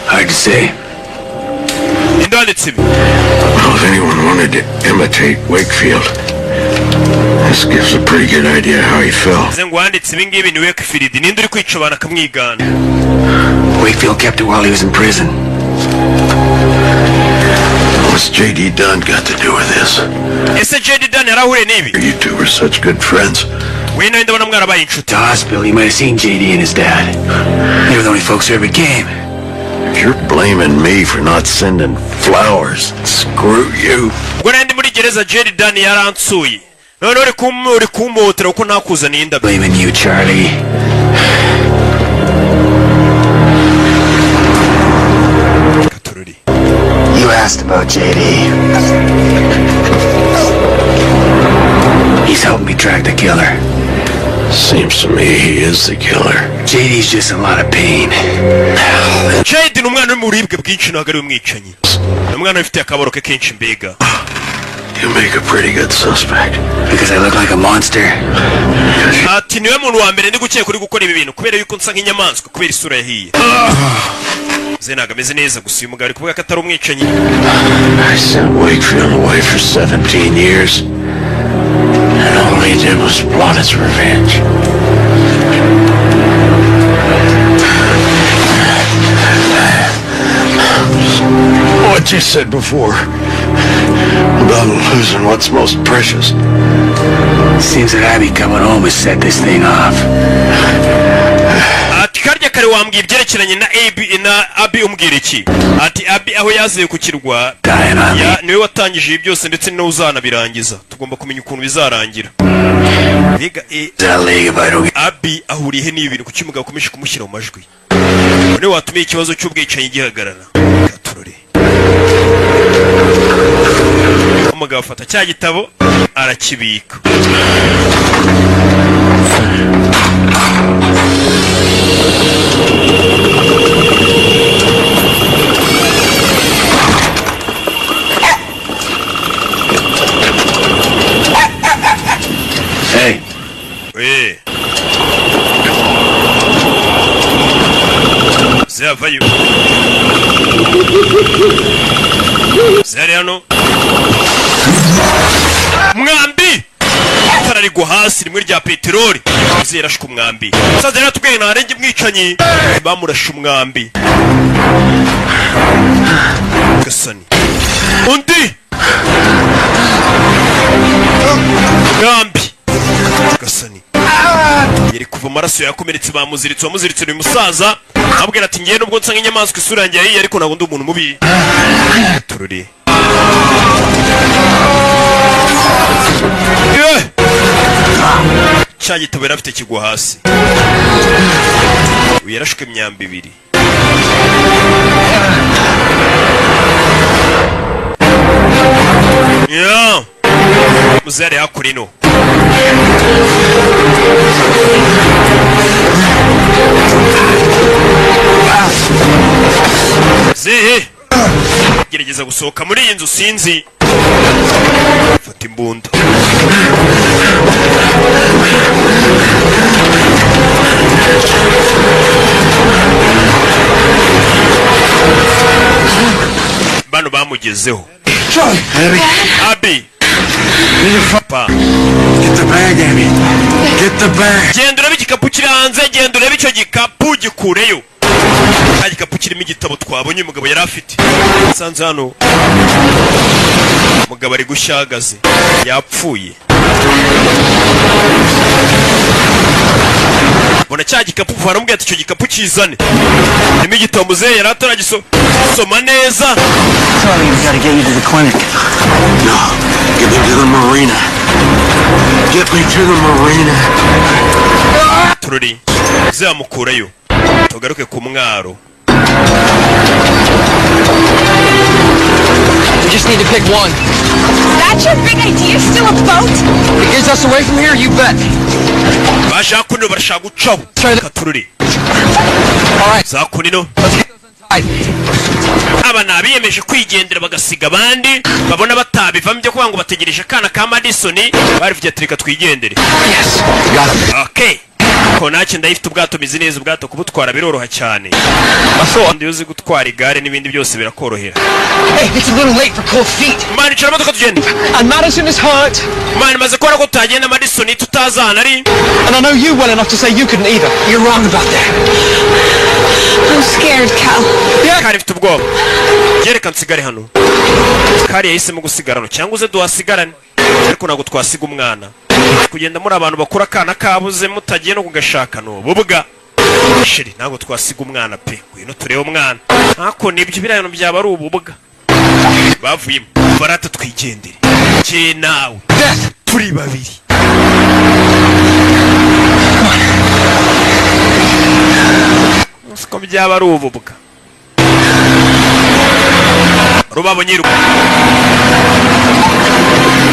Hard to say. Ninde wanditse ibi? Well, if anyone wanted to imitate Wakefield, this gives a pretty good idea how he felt. Bivuze ngo uwanditse ibi ngibi ni Wakefield. Ninde uri kwica abantu akamwigana? Wakefield kept it while he was in prison. What's J.D. Dunn got to do with this? Ese J.D. Dunn yarahuriye n'ibi? You two were such good friends. We nawe ndabona mwarabaye inshuti. To hospital, you might have seen JD and his dad. They were the only folks who ever came. If you're blaming me for not sending flowers, screw you. Ubwo nari ndi muri gereza, J.D. Dunn yaransuye, none uri kumotera kuko ntakuzaniye indabyo. Blaming you, Charlie. Katururi. You asked about JD. He's helped me track the killer. Seems to me he is the killer. JD's just in a lot of pain. J.D. ni umwana uri mu buribwe bwinshi, ntabwo ari we mwicanyi. Ni umwana wifitiye akabaro ke kenshi mbega. You make a pretty good suspect. Because I look like a monster. Ati niwe muntu wa mbere ndi gukeka uri gukora ibi bintu, kubera yuko nsa nk'inyamaswa, kubera isura yahiye. Ze ntabwo ameze neza. Gusa uyu mugabo ari kuvuga ko atari umwicanyi. I sent Wakefield away for 17 years. And all he did was plot his revenge. What you said before about losing what's most precious. Seems that Abby coming home has set this thing off. Ati karya kare wambwiye ibyerekeranye na Abi na Abi, umbwira iki? Ati Abi aho yaziye ku kirwa ya niwe watangije ibi byose, ndetse niwe uzanabirangiza. Tugomba kumenya ukuntu bizarangira mbega. That leg if I don't get Abi ahuriye he n'ibi bintu? Kuki umugabo akomeje kumushyira mu majwi? Niwe watumiye ikibazo cy'ubwicanyi gihagarara. Katurore, umugabo afata cya gitabo arakibika. Hey, We zavayo zari hano, mwambi itara rigwa hasi rimwe rya peteroli. Zirashwe umwambi. Musaza yaratubwiye ntarenge umwicanyi, bamurashe umwambi. Gasani, undi mwambi. Gasani yari kuva amaraso, yakomeretse, bamuziritse. Uwamuziritse ni musaza, abwira ati ngewe nubwo nsa nk'inyamaswa, isura yanjye yahiye, ariko ntabwo ndi umuntu mubi. Tururi. Eh! Cya gitabo yari afite kigwa hasi. Uyu yarashwe imyambi ibiri. Yeah. Muzehe hakurino. Zehe gerageza gusohoka muri iyi nzu, sinzi. Fata imbunda. Bano bamugezeho. Abby. Abi. Pa. Get the bag, Abby. Get the bag. Genda urebe igikapu kiri hanze, genda urebe icyo gikapu, gikureyo. Cya gikapu kirimo igitabo twabonye uyu mugabo yari afite. Nsanze hano umugabo ari gushya ahagaze, yapfuye. Mbona cya gikapu, baramubwira ati icyo gikapu kizane, harimo igitabo. Muzehe yari ataragisoma neza. Charlie, we gotta get you to the clinic. No. Get me to the marina. Get me to the marina. Tururi zamukurayo, tugaruke ku mwaro. We just need to pick one. That's your big idea? Still a boat? It gets us away from here, you bet. Bashaka kuno, barashaka gucaho. Katururi. Za kunino. Aba ni abiyemeje kwigendera bagasiga abandi, babona batabivamo byo kuvuga ngo bategereje akana ka Madison. Barivugira ati: "Reka twigendere." Okay, konake ndayifite, ubwato mizi neza, ubwato kubutwara biroroha cyane. Iyo uzi gutwara igare n'ibindi byose birakorohera. Hey, it's a little late for cold feet. Man, icara imodoka tugende. And Madison is hurt. Man, maze kubona ko tutagenda Madison tutazi ahantu ari. And I know you well enough to say you couldn't either. You're wrong about that. I'm scared, Cal. Kari, mfite ubwoba. Reka nsigare hano. Kari yahisemo gusigara hano cyangwa uze duhasigarane, ariko ntabwo twasiga umwana. Kugenda muri abantu bakura, akana kabuze mutagiye no kugashaka ni ububwa. Chérie, ntabwo twasiga umwana pe. Ngwino turebe umwana. Ntako nibyo, biriya bintu byaba ari ububwa. Bavuyemo barata, twigendere jye nawe turi babiri. Siko byaba ari ububwa. Rubabo nyiruka.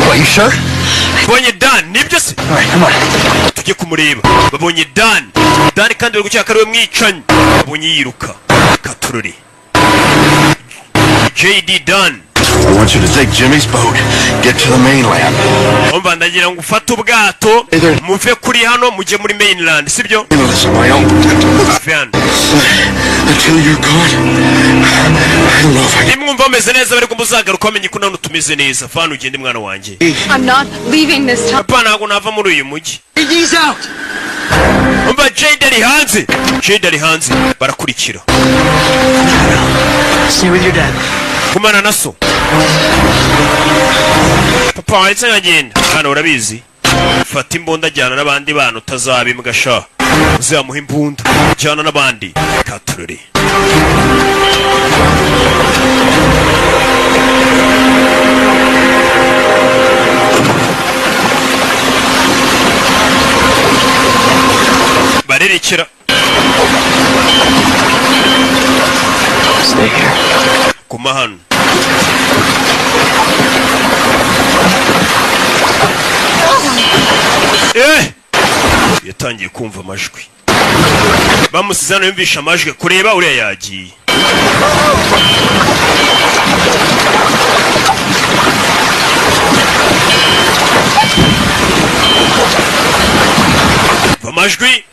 What, you sure? Babonye Dan, nibyo se? All right, come on. Tujye kumureba. Babonye Dan. Dan kandi bari gukeka ko ari we mwicanyi. Babonye yiruka katururi. JD Dan. I want you to take Jimmy's boat, get to the mainland. Umva, ndagira ngo ufate ubwato muve kuri hano mujye muri mainland, sibyo? Handle this on my own. Muve hano. Until you're gone, I don't know if I can. Nimwumva bameze neza, bari muzagaruka bamenye ko nano tumeze neza. Vana ugende, mwana wanjye. I'm not leaving this town. Papa, ntabwo nava muri uyu mujyi. JD's out. Umva, Jade ari hanze, Jade ari hanze, barakurikira. Stay with your dad. Gumana na so. Papa waretse nkagenda hano, urabizi. Fata imbunda, ajyana n'abandi bana, utazaba imbwa sha. Uzamuha imbunda, jyana n'abandi katurore. Barerekera. Stay here. Guma hano. Eh! Yatangiye kumva amajwi. Bamusize hano, yumvisha amajwi kureba uriya yagiye. Umva amajwi.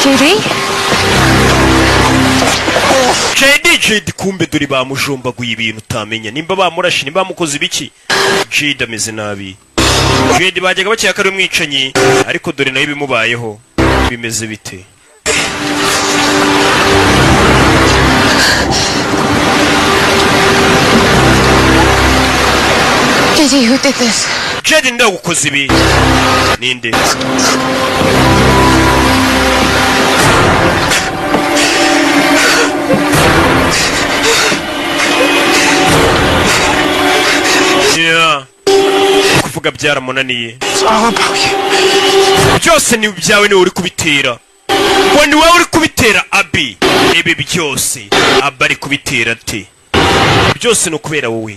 JD? JD, JD, kumbe dore bamujombaguye ibintu utamenya nimba bamurashe, nimba bamukoze ibiki. JD ameze nabi. JD bajyaga bakeka ko ari umwicanyi, ariko dore nayo ibimubayeho bimeze bite? JD, who did this? JD, ndagukoze ibi ninde? Yeah. Kuvuga byaramunaniye. It's all about you. Byose ni ibyawe, niwe uri kubitera, ngo ni wowe uri kubitera Abi. Ibi byose Abi ari kubitera ate? Byose ni ukubera wowe.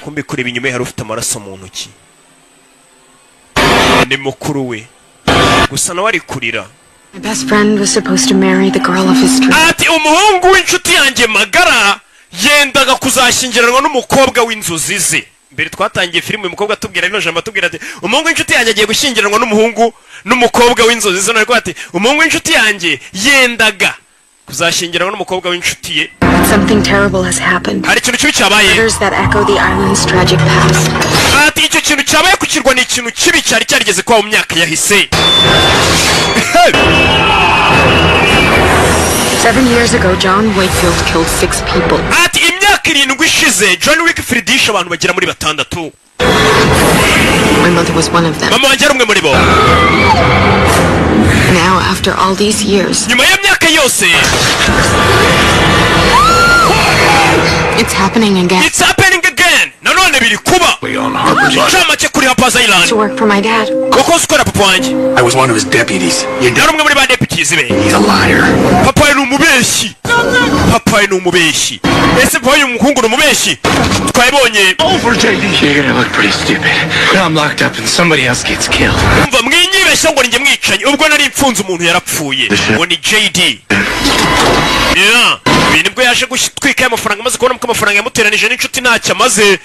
Kumbe kureba inyuma ye hari ufite amaraso mu ntoki, ni mukuru we, gusa nawe ari kurira. My best friend was supposed to marry the girl of his dreams. Ati: "Umuhungu w'inshuti yanjye magara yendaga kuzashyingiranwa n'umukobwa w'inzozi ze." Mbere twatangiye filime uyu mukobwa atubwira rino jambo, atubwira ati: "Umuhungu w'inshuti yanjye agiye gushyingiranwa n'umuhungu n'umukobwa w'inzozi ze." None ati: "Umuhungu w'inshuti yanjye yendaga kuzashyingiranwa n'umukobwa w'inshuti ye." But something terrible has happened. Hari ikintu kibi cyabaye. Murders that echo the island's tragic past. Ati: "Icyo kintu cyabaye ku kirwa ni ikintu kibi cyari cyarigeze kuba mu myaka yahise." 7 years ago, John Wakefield killed six people. Ati: "Imyaka 7 ishize John Wakefield yishe abantu bagera muri batandatu." My mother was one of them. Mama wanjye ari umwe muri bo. Now, after all these years, Nyuma y'imyaka yose, It's happening again. It's happening again, nanone biri kuba. Incamake kuri Harper's Island. To work for my dad. Kuko uzi papa wanjye. I was one of his deputies. Your Yari umwe muri ba deputies be. He's a liar. Papa we ni umubeshyi, papa we ni umubeshyi. Ese papa w'uyu muhungu ni umubeshyi? Twabibonye. Over, JD. You're gonna look pretty stupid. Now I'm locked up and somebody else gets killed. Umva, mwinyibeshya ngo ninjye mwicanyi. Ubwo nari mfunze umuntu yarapfuye, ngo ni JD. Yeah. Ibi nibwo yaje gutwika amafaranga, amaze kubona ko amafaranga yamuteranije n'inshuti ntacyo amaze,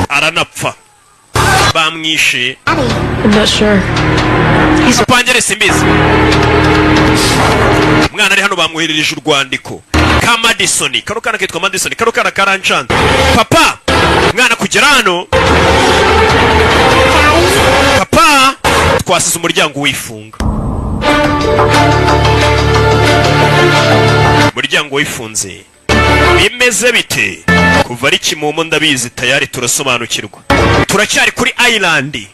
aranapfa, bamwishe. I'm not sure. Pangere simbizi. Umwana ari hano, bamwoherereje urwandiko ka Madison. Kano kana kitwa Madison, kano kana karancanze. Papa, umwana kugera hano, papa, twasize umuryango wifunga, umuryango wifunze, bimeze bite? Kuva ari kimomo ndabizi, tayari turasobanukirwa, turacyari kuri island.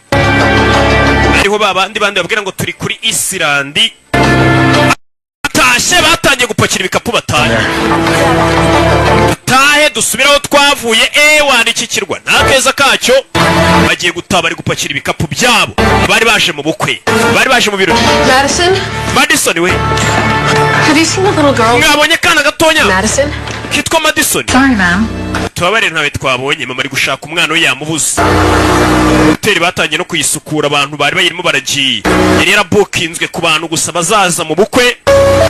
Ariho ba bandi bandi babwira ngo turi kuri island. Batashye, batangiye gupakira ibikapu, batahe, dutahe dusubire aho twavuye. Ewana, iki kirwa nta keza kacyo. Bagiye gutaha, bari gupakira ibikapu byabo. Bari baje mu bukwe, bari baje mu birori. Madison? Madison we. Have you seen the little girl? Mwabonye akana gatonya Madison? kitwa Madison? Sorry, ma'am. Tubabare, ntawe twabonye. Mama ari gushaka umwana we, yamubuze. Hoteli batangiye no kuyisukura, abantu bari bayirimo baragiye. Yari yarabukinzwe ku bantu gusa bazaza mu bukwe,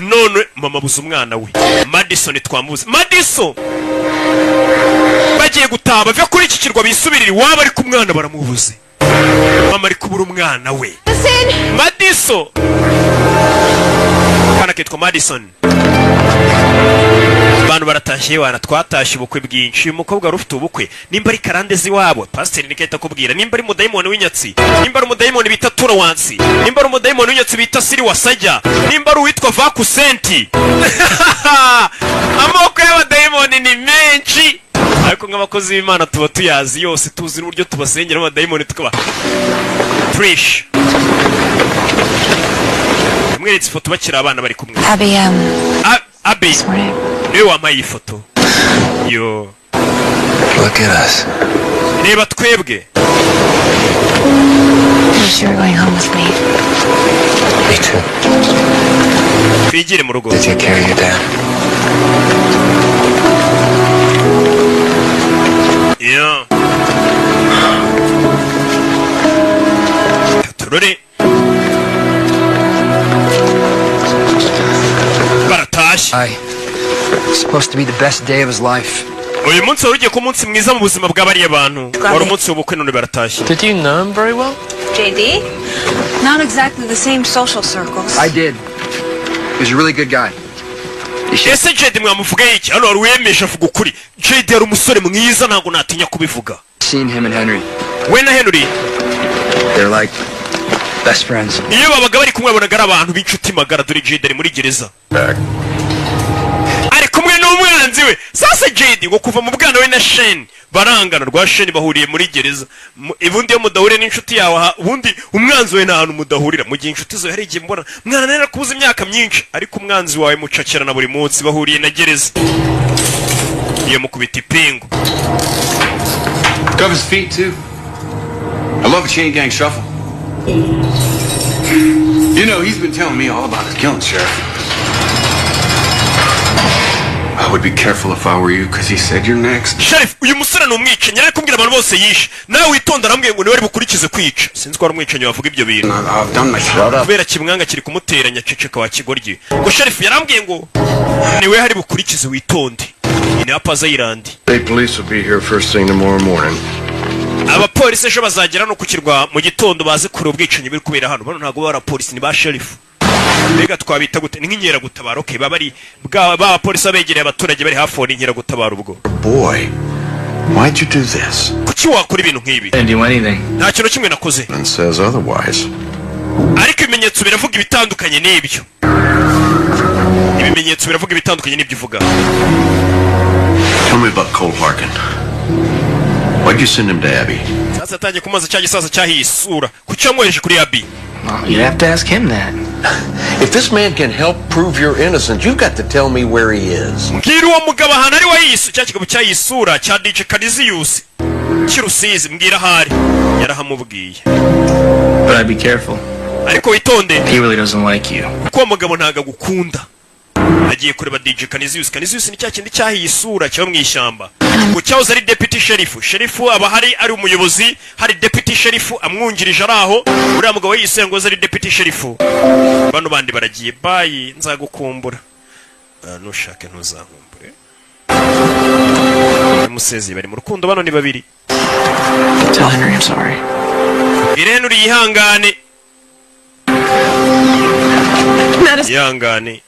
none mama abuze umwana we Madison. Twamubuze Madison. Bagiye gutaha, bave kuri iki kirwa bisubirire iwabo, ariko umwana baramubuze. Mama ari kubura umwana we Madison. Akana kitwa Madison. Abantu baratashye wana, twatashye ubukwe bwinshi. Uyu mukobwa wari ufite ubukwe, nimba ari karande z'iwabo, pasiteri niko ahita akubwira, nimba ari umudayimoni w'inyatsi, nimba ari umudayimoni bita turawansi, nimba ari umudayimoni w'inyatsi bita siri wasajya, nimba ari uwitwa vakusenti. Amoko y'abadayimoni ni menshi, ariko nk'abakozi b'Imana tuba tuyazi yose, tuzi n'uburyo tubasengera abadayimoni tukaba Trish. Yamweretse ifoto bakiri abana bari kumwe. Abby, Abby niwe wampaye iyi foto yo. Look at us. Reba twebwe. I wish you were going home with me. Me too. Twigire mu rugo. To take care of your dad. Yeah. Turore, baratashye. I. It's supposed to be the best day of his life. Uyu munsi wari ugiye kuba umunsi mwiza mu buzima bwa bariya bantu, wari umunsi w'ubukwe, none baratashye. Did you know him very well? JD? Not exactly the same social circles. I did. He was a really good guy. Ese JD mwamuvuga iki? Hano wari uwemeje, avuga ukuri. JD yari umusore mwiza, ntabwo natinya kubivuga. Seen him and Henry. We na Henry. They're like best friends. Iyo babaga bari kumwe babonaga ari abantu b'inshuti magara. Dore JD ari muri gereza, ari kumwe n'umwanzi we. Sasa JD ngo kuva mu bwana we na Shane barangana. Rwa Shane bahuriye muri gereza. Ubundi iyo mudahuriye n'inshuti yawe aha, ubundi umwanzi we nta hantu mudahurira. Mu gihe inshuti zawe hari igihe mbona mwana nari kubuza imyaka myinshi, ariko umwanzi wawe mucakirana buri munsi. Bahuriye na gereza, iyo mukubita ipingu. Cuff his feet, too. I love a chain gang shuffle. You know, he's been telling me all about his killing, Sheriff. I would be careful if I were you, because he said you're next. Sheriff, uyu musore ni umwicanyi, ari kubwira abantu bose yishe. Nawe witonda, arambwiye ngo niwe ari bukurikize kwica. Sinzi ko ari umwicanyi wavuga ibyo bintu. I've done my Kubera kimwanga kiri kumuteranya. Ceceka wa kigoryi. Ngo sheriff yarambwiye ngo niwe hari bukurikize, witonde. Iyi ni Harper's Island. State police will be here first thing tomorrow morning. Abapolisi ejo bazagera no ku kirwa mu gitondo, baze kureba ubwicanyi buri kubera hano. Bano ntabwo baba ari abapolisi, ni ba sheriff. Mbega twabita gute? Ni nk'inkeragutabara. Okay, baba ari bwa ba bapolisi baba begereye abaturage, bari hafi aho, ni inkeragutabara ubwo. Boy, why'd you do this? Kuki wakora ibintu nk'ibi? Didn't do anything. Nta kintu kimwe nakoze. And says otherwise. Ariko ibimenyetso biravuga ibitandukanye n'ibyo. Ibimenyetso biravuga ibitandukanye n'ibyo uvuga. Tell me about Cole Harkin. Why'd you send him to Abby? Sasa atangiye kumaza cya gisaza cyahiye isura. Kuki wamwohereje kuri Abby? Well, you'd have to ask him that. If this man can help prove your innocence, you've got to tell me where he is. Mbwira uwo mugabo ahantu ari wayisu cya kigabo cyayisura cya DJ Kaniziyusi cy'Urusizi, mbwira ahari. Yarahamubwiye. But I'd be careful. Ariko witonde. He really doesn't like you. Kuko uwo mugabo ntabwo agukunda. Agiye kureba DJ Kaniziyusi. Kaniziyusi ni cya kindi cyahiye isura kiba mu ishyamba, ngo cyahoze ari deputy sheriff. Sheriff aba hari ari umuyobozi, hari deputy sheriff amwungirije ari aho. Uriya mugabo yisuye ngo aze ari deputy sheriff. Bano bandi baragiye. Bye, nzagukumbura. Ah, nushake ntuzankumbure. Musezi bari mu rukundo, bano ni babiri. Tell Henry I'm sorry. Irene, uri yihangane. Madison. Yihangane.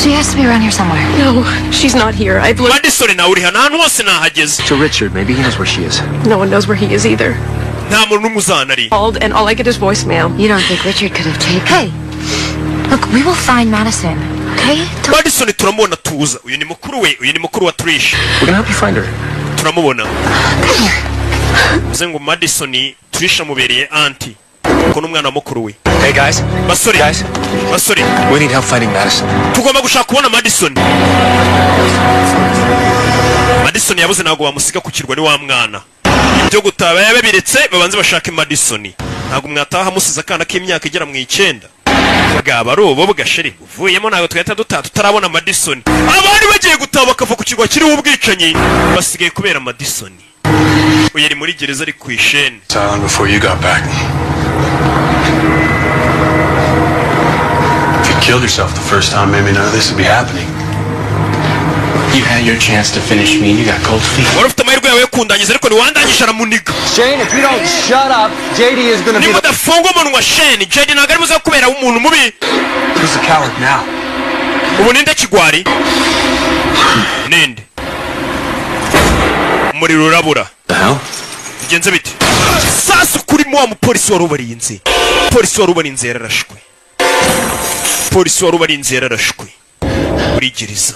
She has to be around here somewhere. No, she's not here. I've looked. Madison nawe uri hano, ahantu hose nahageze. To Richard, maybe he knows where she is. No one knows where he is either. Nta muntu n'umwe uzana ari. Called, and all I get is voicemail. You don't think Richard could have taken? Hey, look, we will find Madison, okay? Madison turamubona, tuza. Uyu ni mukuru we, uyu ni mukuru wa Trish. We're gonna help you find her. Turamubona. Bivuze ngo Madison, Trish amubereye auntie kuko n'umwana wa mukuru we. Hey guys. Basore. Guys. Basore. We need help finding Madison. Tugomba gushaka kubona Madison. Madison yabuze, ntabwo bamusiga ku kirwa, ni wa mwana. Ibyo gutaha babiretse, babanze bashake Madison. Ntabwo mwataha musize akana k'imyaka igera mu 9, bwaba ari ubu bugasheri uvuyemo. Ntabwo twahita dutaha tutarabona Madison. Abari bagiye gutaha bakava ku kirwa kiriho ubwicanyi basigaye kubera Madison. Uyu ari muri gereza, ari ku isheni. Silent before you got back. If you killed yourself the first time, maybe none of this would be happening. You had your chance to finish me and you got cold feet. Wari ufite amahirwe yawe yo kundangiza, ariko ntiwandangije. Aramuniga. Shane, if you don't shut up, JD is gonna be. Niba udafunga umunwa Shane, JD ntabwo ari buze kubera umuntu mubi. Who's the coward now? Ubu ninde kigwari? Ninde? Umuriro urabura. The hell? Bigenze bite sasa? Kuri wa mupolisi wari ubarinze, polisi wari ubarinze yararashwe. Polisi wari ubarinze yararashwe muri gereza.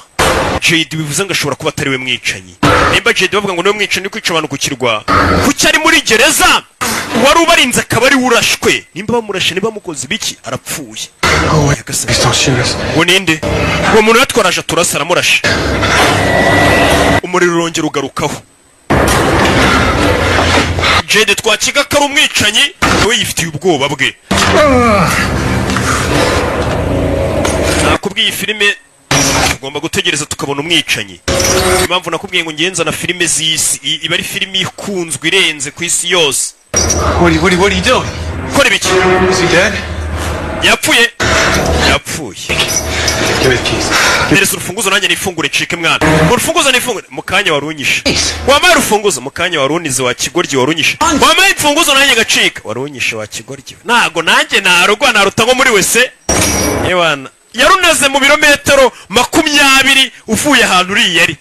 JD bivuze ngo ashobora kuba atari we mwicanyi. Nimba JD bavuga ngo niwe mwicanyi uri kwica abantu ku kirwa, kuki ari muri gereza, wari ubarinze akaba ari we urashwe? Nimba bamurashe, niba bamukoze ibiki, arapfuye. Nyagasani. Please don't shoot us. Uwo ninde? Uwo muntu yatwaraje aturasa, aramurashe. Umuriro urongera ugarukaho. Jade twakiga ko ari umwicanyi, nawe yifitiye ubwoba bwe. Nakubwiye, iyi filime tugomba gutegereza tukabona umwicanyi. Impamvu nakubwiye ngo ngenza na filime z'isi, iba ari filime ikunzwe irenze ku isi yose. What are you doing? Kora ibiki? Is he dead? Yapfuye, yapfuye. Give me the keys. Mpereza urufunguzo nanjye nifungure ncike mwana. Mu rufunguzo nifungure mu kanya wari unyishe. Wampaye urufunguzo mu kanya wari unize wa kigoryi, wari unyishe. Wampaye imfunguzo nanjye ngacika, wari unyishe wa kigoryi. Ntago nanjye narugwa naruta nko muri wese. Ewana yarunaze mu birometero 20 uvuye ahantu uriya ari.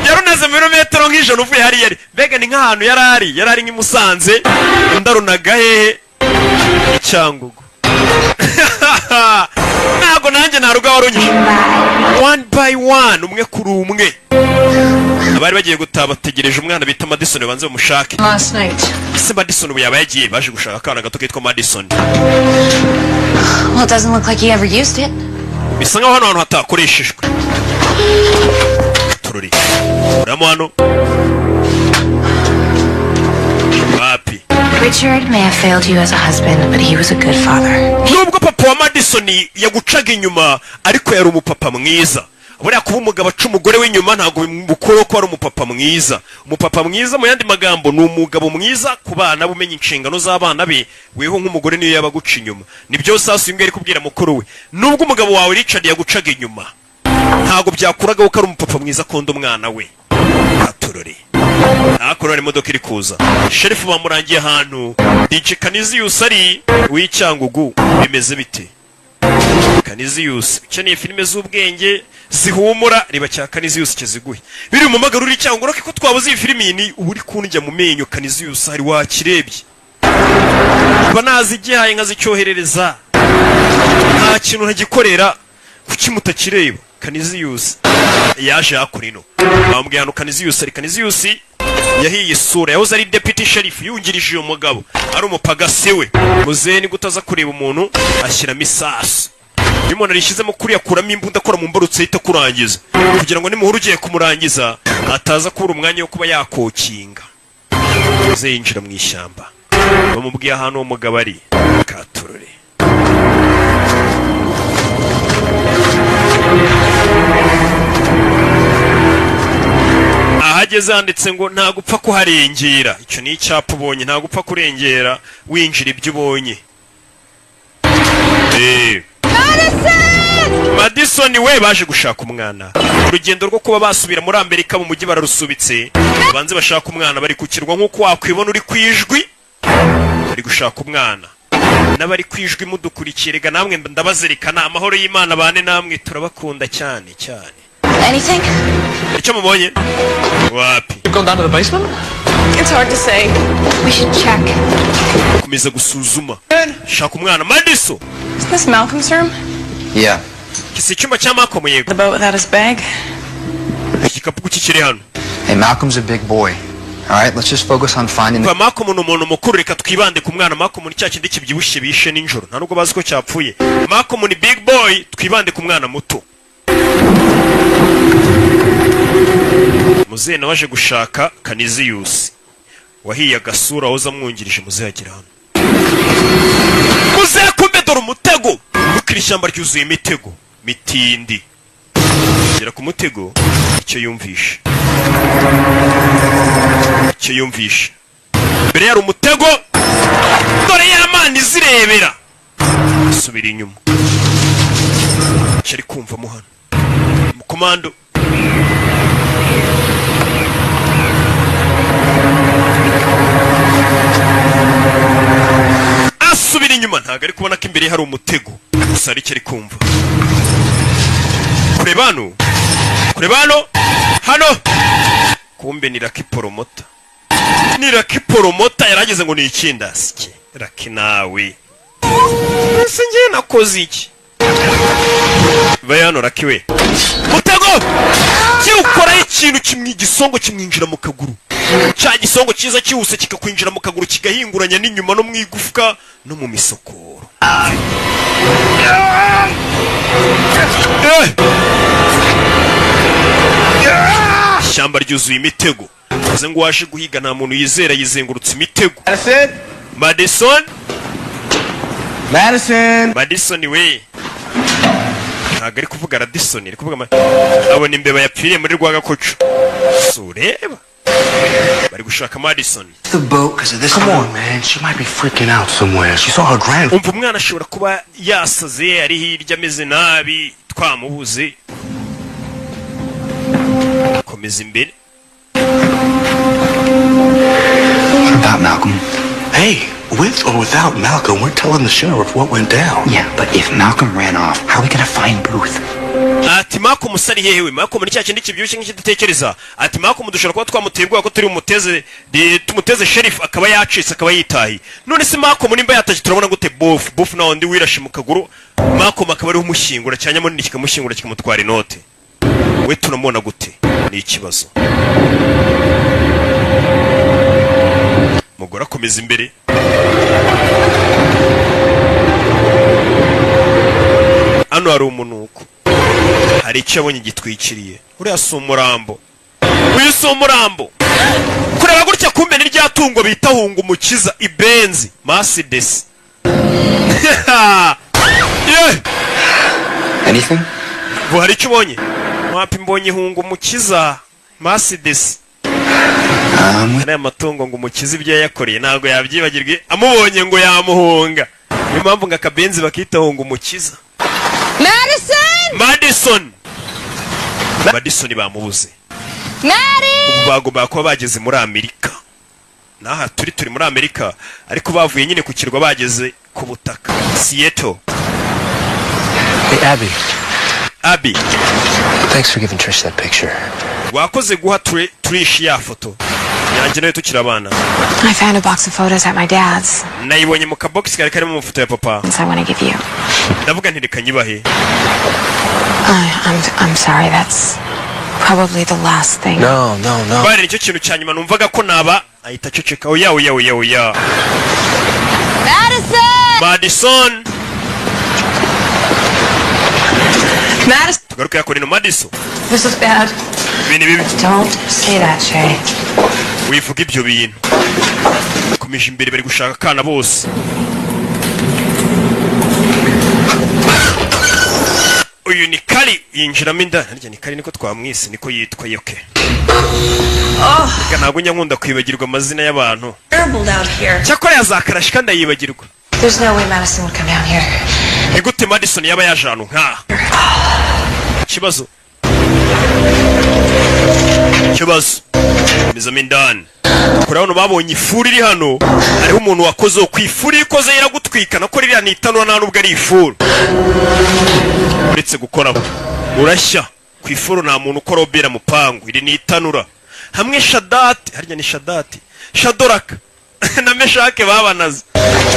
Yarunaze mu birometero nk'100 uvuye hariya ari. Mbega ni nk'ahantu yari ari, yari ari nk'i Musanze, undi arunaga hehe? I Cyangugu. Ntabwo nanjye naruga, warunyishe. One by one, umwe kuri umwe. Abari bagiye gutaha bategereje umwana bita Madison, banze bamushake. Last night. Ese Madison ubu yaba yagiye? Baje gushaka akana gato kitwa Madison. Well, it doesn't look like he ever used it. Bisa nkaho hano hantu hatakoreshejwe. Tururi uramo hano wapi? Richard may have failed you as a husband, but he was a good father. Nubwo papa wa Madison yagucaga inyuma, ariko yari umupapa mwiza. Buriya kuba umugabo aca umugore w'inyuma ntabwo bimukuraho ko ari umupapa mwiza. Umupapa mwiza, mu yandi magambo, ni umugabo mwiza ku bana be, umenya inshingano z'abana be. Weho nk'umugore, niyo yaba aguca inyuma. Nibyo sasa uyu nguyu ari kubwira mukuru we: nubwo umugabo wawe Richard yagucaga inyuma, ntabwo byakuragaho ko ari umupapa mwiza akunda umwana we. Aturore hakuno hari imodoka iri kuza. Sheriff bamurangiye ahantu DJ Kaniziyusi ari w'Icyangugu. Bimeze bite Kaniziyusi? Ukeneye filime z'ubwenge zihumura, reba cya Kaniziyusi kiziguhe biri mu magara uri Cyangugu. Ureke ko twabuze iyi filimi iyi, ni uba uri kundya mu menyo. Kaniziyusi hari wakirebye, mba nazigihaye nkazicyoherereza, nta kintu ntagikorera. Kuki mutakireba? Kaniziyusi yaje hakuno, bambwiye ahantu Kaniziyusi ari. Kaniziyusi Yahiye isura, yahoze ari deputy sheriff yungirije uyu mugabo, ari umupagasi we. Muzehe ni gutaza kureba umuntu ashyiramo isasu. Iyo umuntu arishyizemo kuriya, akuramo imbunda, akora mu mbarutso, ahita kurangiza, kugira ngo nimuhura ugiye kumurangiza ataza kubura umwanya wo kuba yakokinga. Muzehe yinjira mu ishyamba, bamubwiye ahantu uwo mugabo ari. Katurore. Ahageze handitse ngo nta gupfa kuharengera. Icyo ni icyapa ubonye, nta gupfa kurengera winjira ibyo ubonye. Madison we, baje gushaka umwana. Urugendo rwo kuba basubira muri Amerika mu mujyi bararusubitse, banze bashaka umwana. Bari ku kirwa, nk'uko wakwibona uri ku ijwi, bari gushaka umwana. N'abari ku ijwi mudukurikiye, rega namwe ndabazirikana. Amahoro y'Imana bane namwe, turabakunda cyane cyane. Anything? Icyo mubonye wapi? You've gone down to the basement? It's hard to say. We should check. Komeza gusuzuma, shaka umwana Madison. Is this Malcolm's room? Yeah. Iki icyumba cya Malcolm? Yego. The boat without his bag? Igikapu kuki kiri hano? Hey, Malcolm's a big boy. All right, let's just focus on finding the. Kuva Malcolm ni umuntu mukuru, reka twibande ku mwana. Malcolm ni cya kindi kibyibushye bishe nijoro, nta nubwo bazi ko cyapfuye. Malcolm ni big boy, twibande ku mwana muto. Muzehe nawe aje gushaka Kaniziyusi wahiye agasura, wahoze amwungirije. Muzehe agera hano, muzehe kumbe dore umutego, kuko iri shyamba ryuzuye imitego mitindi. Gera ku mutego, icyo yumvishe mbere yari umutego. Dore y'amana izirebera, subira inyuma. Icyo ari kumvamo hano, umukomando. Asubira inyuma, ntabwo ari kubona ko imbere ye hari umutego, gusa hari icyo ari kumva. Kureba hano, kureba hano, hano kumbe ni Lucky Promoter, ni Lucky Promoter. Yarageze ngo ni ikindasike. Lucky nawe ese njye nakoze iki? Va hano Lucky we. Mutego kiwukoraho ikintu kimwe, igisongo kimwinjira mu kaguru. Cya gisongo cyiza cyihuse kikakwinjira mu kaguru, kigahinguranya n'inyuma no mu igufwa no mu misokoro. Eh! Ishyamba ryuzuye imitego, bivuze ngo uwaje guhiga nta muntu yizera, yizengurutse imitego. Madison. Madison! Madison we, ntabwo ari kuvuga Radisson, ari kuvuga abona imbeba yapfiriye muri rwagakoco. Si ureba, bari gushaka Madison. The boat because of this. Come on, man. She might be freaking out somewhere. She saw her grand. Umva, umwana ashobora kuba yasaze, ari hirya ameze nabi, twamubuze. Komeza imbere. What about Malcolm? Hey, with or without Malcolm, we're telling the sheriff what went down. Yeah, but if Malcolm ran off, how are we gonna find Booth? Ati Malcolm ari hehe we? Malcolm ni cya kindi kibyibushye nk'ikidatekereza. Ati Malcolm dushobora kuba twamuteye ubwoba ko turi bumuteze tumuteze sheriff, akaba yacitse, akaba yitahiye. None se Malcolm nimba yatashye, turabona gute Bofu? Bofu nawe undi wirashe mu kaguru, Malcolm akaba ariwe umushyingura, cya nyamunini kikamushyingura kikamutwara inote, we tunamubona gute? Ni ikibazo. Mugore akomeza imbere. Hano hari umunuko, hari icyo yabonye gitwikiriye. Uriya si umurambo, uyu si umurambo. Kureba gutya, kumbe ni rya tungo bita hunga umukiza, ibenzi Mercedes. Yeah! Anything? Ngo hari icyo ubonye? Wapi, mbonye hunga umukiza Mercedes. Ariya matungo ngo umukize ibyo yayakoreye ntabwo yabyibagirwe, amubonye ngo yamuhunga. Niyo mpamvu ngo akabenzi bakita hunga umukiza. Madison! Madison, Madison bamubuze. Maddie! Ubu bagombaga kuba bageze muri Amerika. N'aha turi muri Amerika, ariko bavuye nyine ku kirwa bageze ku butaka Seattle. Hey, Abby. Abby. Thanks for giving Trish that picture. Wakoze guha Trish ya foto yanjye nayo tukiri abana. I found a box of photos at my dad's. Nayibonye mu kabogisi kari karimo amafoto ya papa. So I want to give you. Ndavuga nti reka nyibahe. I'm sorry, that's Probably the last thing. No, no, no. Bari nicyo kintu cya nyuma numvaga ko naba. Ahita aceceka. Oya, oya, oya, oya. Madison! Madison! Madison! Tugaruke yakora ino Madison. This is bad. Ibintu bibi. Don't say that, Shay. Wivuga ibyo bintu. Komeje imbere, bari gushaka akana bose. Uyu ni Kari, yinjiramo inda. Harya ni Kari, niko twamwise, niko yitwa yoke. Reka, ntabwo njya nkunda kwibagirwa amazina y'abantu. Terrible down here. Cyakora yazakarashika ndayibagirwa. There's no way Madison would come down here. Ni gute Madison yaba yaje ahantu nk'aha? Ikibazo, ikibazo. Komezamo indani kure. Hano babonye ifuru iri hano, hariho umuntu wakoze ku ifuru. Iyo ikoze iragutwika. Nako ririya ni itanura, nta nubwo ari ifuru. Uretse gukoraho urashya. Ku ifuru nta muntu ukora obera mupangu. Iri ni itanura hamwe Shadati, harya ni Shadati, Shadoraka na Meshake babanaze.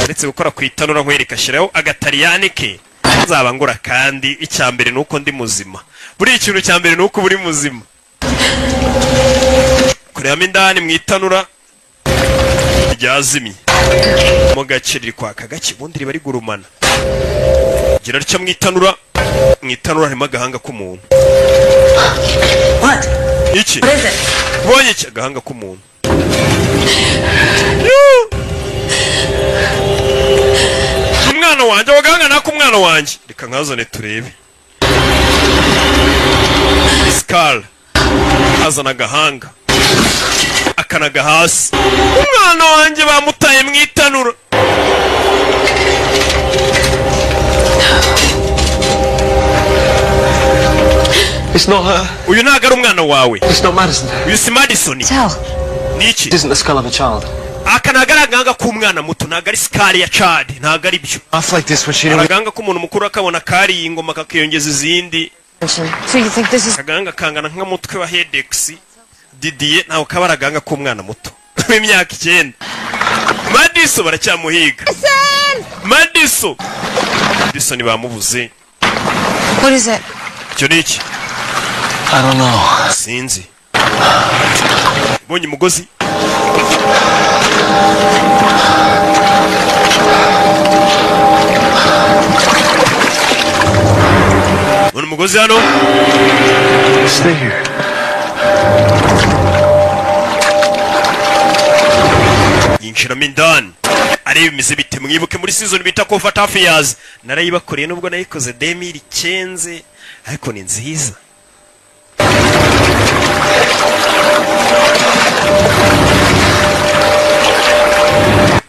Uretse gukora ku itanura nkwereka, ashyiraho agatariyani ke. Nzaba ngura kandi icya mbere ni uko ndi muzima. Buriya ikintu cya mbere ni uko uba uri muzima. Kurebamo indani mu itanura ryazimye mo gake, riri kwaka gake, ubundi riba rigurumana. Gira ritya mu itanura. Mu itanura harimo agahanga k'umuntu. What? Iki? What is it? Ubonye iki? Agahanga k'umuntu. Yoo! Umwana wanjye, ako gahanga ni ak'umwana wanjye. Reka nkazane turebe. Isikara azana agahanga, akanaga hasi. Umwana wanjye bamutaye mu itanura. It's not her. Uyu ntabwo ari umwana wawe. It's not Madison. Uyu si Madison. Tell. Ni iki? It isn't the skull of a child. Aka ntabwo ari agahanga k'umwana muto, ntabwo ari skull ya child, ntabwo ari byo. Off like this when she didn't. Agahanga k'umuntu mukuru akabona kariye ingoma kakiyongeza izindi. So you think this is Agahanga kangana nk'umutwe wa hedex Didier, ntabwo kaba ari agahanga k'umwana muto w'imyaka 9. Madison baracyamuhiga. Madison, Madison bamubuze. What is it? Icyo ni iki? I don't know. Sinzi. Ubonye umugozi. Ubona umugozi hano. Stay here. Yinjiramo indani areba bimeze bite. Mwibuke muri season bita Covert Affairs, narayibakoreye nubwo nayikoze 2015, ariko ni nziza.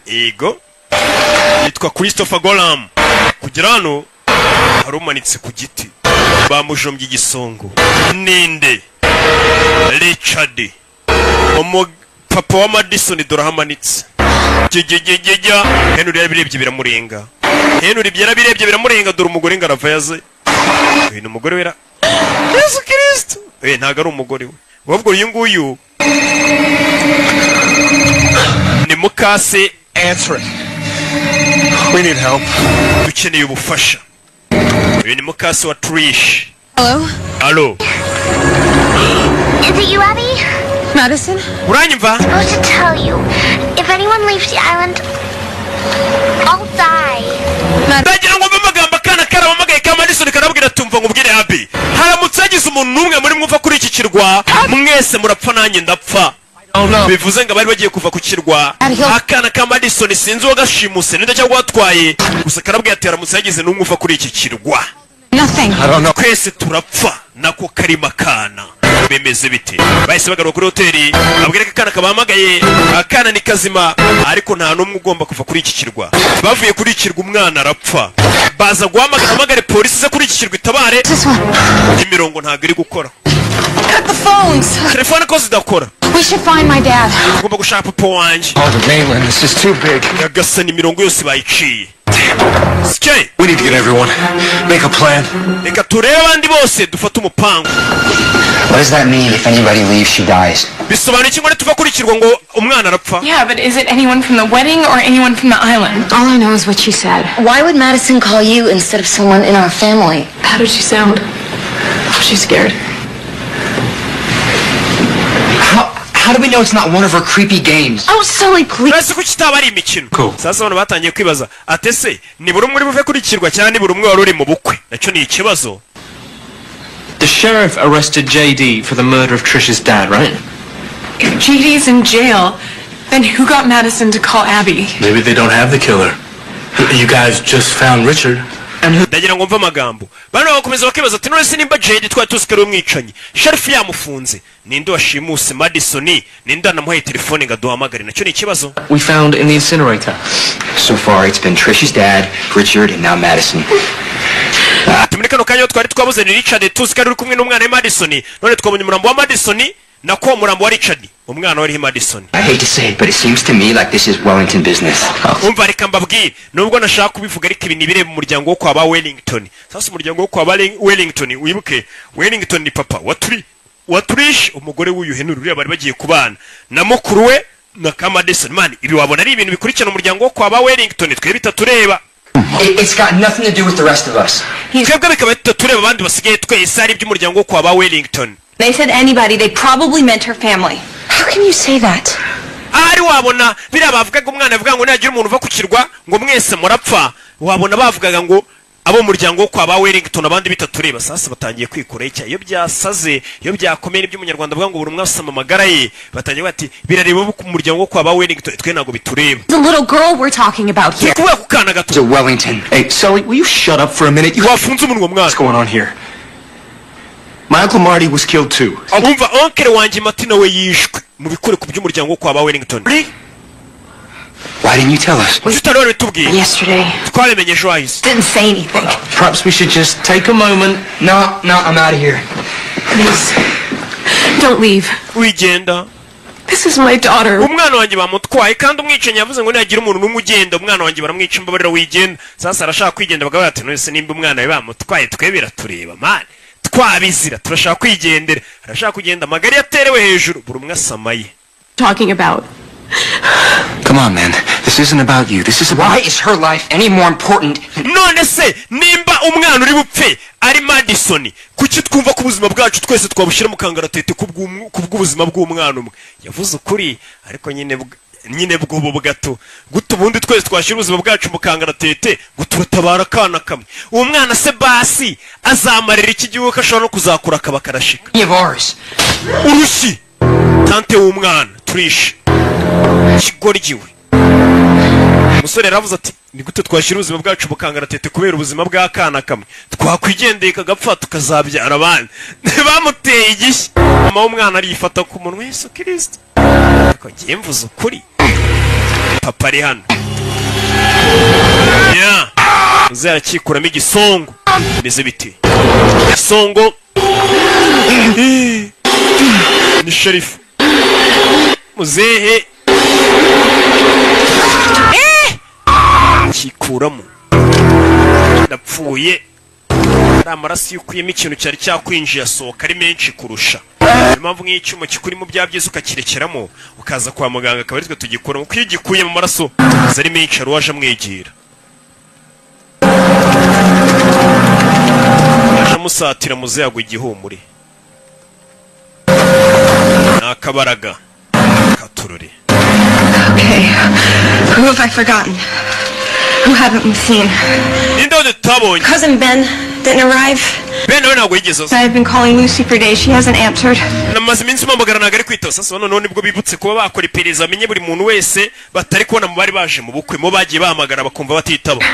Ego, yitwa Christopher Golam. Kugera hano hari umanitse ku giti, bamujombye igisongo. Ninde? Richard, papa wa Madison. Dore aho amanitse. Jyjyjyjya. Henry yarabirebye biramurenga. Henry yarabirebye biramurenga. Dore umugore ngo arava yaze. Uyu ni umugore wera Yesu Kristo. Eh, ntabwo ari umugore we, ahubwo uyu nguyu ni mukase. Answer it. We need help. Dukeneye ubufasha. Uyu ni mukase wa Trish. Hello? Alo? Is it you, Abby? Madison? Uranyumva? I'm supposed to tell you. If anyone leaves the island, I'll die. Ndagira ngo mbe amagambo. Akana karahamagaye ka Madison karabwira, tumva nkubwire Abby, haramutse hagize umuntu n'umwe muri mwumva kuri iki kirwa, mwese murapfa, nanjye ndapfa. Bivuze ngo abari bagiye kuva ku kirwa, akana ka Madison sinzi uwo gashimuse ninde cyangwa watwaye, gusa karabwira ati haramutse hagize n'umwe uva kuri iki kirwa, Nothing. twese turapfa. Nako karima kana bimeze bite? Bahise bagaruka kuri hoteli, abwira ko akana kabahamagaye. Akana ni kazima, ariko nta n'umwe ugomba kuva kuri iki kirwa. Bavuye kuri iki kirwa umwana arapfa. Baza guhamagara, hamagare polisi ize kuri iki kirwa itabare. Imirongo ntabwo iri gukora. Cut the phones. Telefone ko zidakora? We should find my dad. Ugomba gushaka papa wanjye. Oh, the mainland. This is too big. Nyagasani, imirongo yose bayiciye. Sike. We need to get everyone. Make a plan. Reka turebe abandi bose, dufate umupango. What does that mean? If anybody leaves, she dies. Bisobanuye iki ngo nituva kuri iki kirwa ngo umwana arapfa? Yeah, but is it anyone from the wedding or anyone from the island? All I know is what she said. Why would Madison call you instead of someone in our family? How did she sound? Was she scared? How do we know it's not one of her creepy games? Oh, Sully, please. Uretse ko kitaba ari imikino. Sasa abantu batangiye kwibaza ate se ni buri umwe uri buve kuri iki kirwa cyangwa ni buri umwe wari uri mu bukwe? Nacyo ni ikibazo. The sheriff arrested JD for the murder of Trish's dad, right? If JD's in jail, then who got Madison to call Abby? Maybe they don't have the killer. You guys just found Richard. Ndagira ngo mve amagambo. Bano bagakomeza bakibaza ati: none se nimba JD twari tuzi ko ari umwicanyi, sheriff yamufunze, ninde washimuse Madison? Ninde wanamuhaye telefone ngo aduhamagare? Nacyo ni ikibazo. We found in the incinerator. So far, it's been Trish's dad, Richard, and now Madison. Ati muri kano kanya aho twari twabuze ni Richard, tuzi ko ari uri kumwe n'umwana we Madison. None twabonye umurambo wa Madison, nako umurambo wa Richard, umwana wariho Madison. I hate to say it, but it seems to me like this is Wellington business. Umva, reka mbabwire, nubwo nashaka kubivuga, ariko ibi ni ibireba umuryango wo kwa ba Wellington. Sasa umuryango wo kwa ba Wellington, wibuke Wellington ni papa wa Turi, wa Trish, umugore w'uyu Henry uriya bari bagiye kubana na mukuru we na ka Madison. Man, ibi wabona ari ibintu bikurikirana umuryango wo kwa ba Wellington, twe bitatureba. It's got nothing to do with the rest of us. Twebwe bikaba bitatureba, abandi basigaye twese ari iby'umuryango wo kwa ba Wellington. They said anybody, they probably meant her family. How can you say that? Ahari wabona biriya bavugaga, umwana avuga ngo nagira umuntu uva ku kirwa ngo mwese murapfa, wabona bavugaga ngo abo mu muryango wo kwa ba Wellington, abandi bitatureba. Sasa batangiye kwikora icyaha iyo byasaze, iyo byakomeye, nibyo Umunyarwanda avuga ngo buri umwe asama amagara ye. Batangiye bati birareba abo ku muryango wo kwa ba Wellington, twe ntabwo bitureba. The little girl we're talking about here. Turi kuvuga ku kana gato. To Wellington. Hey, Sully, will you shut up for a minute? You Wafunze umunwa, mwana. What's going on here? My Uncle Marty was killed too. Umva, oncle wanjye Marty nawe yishwe. Mu bikore ku by'umuryango wo kwa ba Wellington. Why didn't you tell us? Kuki utari wabitubwiye? Yesterday. Twabimenye ejo hahise. Didn't say anything. Perhaps we should just take a moment. No, I'm out of here. Please, don't leave. Wigenda. This is my daughter. Umwana wanjye bamutwaye, kandi umwicanyi yavuze ngo nihagira umuntu n'umwe ugenda, umwana wanjye baramwica. Imbabarira, wigenda. Sasa arashaka kwigenda, bakavuga bati: none se nimba umwana we bamutwaye, twe biratureba? Man, twabizira, turashaka kwigendera. Arashaka kugenda, amagari yaterewe hejuru, buri umwe asamaye. Talking about. Come on, man. This isn't about you. This is about. Why is her life any more important than None se nimba umwana uri bupfe ari Madison, kuki twumva ko ubuzima bwacu twese twabushyira mu kangaratete kubw'ubuzima bw'umwana umwe? Yavuze ukuri, ariko nyine nyine bw'ubu gato guta ubundi twese twashyira ubuzima bwacu mu kangaratete ngo turatabara akana kamwe. Uwo mwana se basi azamarira iki gihugu, ko ashobora no kuzakura akaba karashika? Any of ours? Urushyi tante w'umwana Trish kigoryiwe. Umusore yaravuze ati: ni gute twashyira ubuzima bwacu mu kangaratete kubera ubuzima bw'akana kamwe? Twakwigendeye kagapfa, tukazabyara abandi. Bamuteye igishyi. Mama w'umwana arifata ku munwa. Yesu Kirisito! Ariko ngiye mvuze ukuri. Papa ari hano ya muzehe, arakikuramo igisongo. Bimeze bite? Igisongo ni sheriff muzehe. Kikuramo, ndapfuye. Ari amaraso, iyo ukuyemo ikintu cyari cyakwinjiye asohoka ari menshi kurusha. Niyo mpamvu nk'iyo icyuma kikurimo bya byiza ukakirekeramo, ukaza kwa muganga akaba aritwe tugikuramo, kuko iyo ugikuye mu maraso aza ari menshi. Hari uwaje amwegera, yaje amusatira, muzehe agwa igihumure. Ni akabaraga katurore. Okay. Who have I forgotten? Who haven't we seen? Ninde wundi tutabonye? Cousin Ben didn't arrive. Ben nawe ntabwo yigeze aza. I've been calling Lucy for days. She hasn't answered. Namaze iminsi mpamagara, ntabwo ari kwitaba. Sasa noneho nibwo bibutse kuba bakora iperereza, bamenye buri muntu wese batari kubona mu bari baje mu bukwe, mu bagiye bahamagara bakumva batitaba.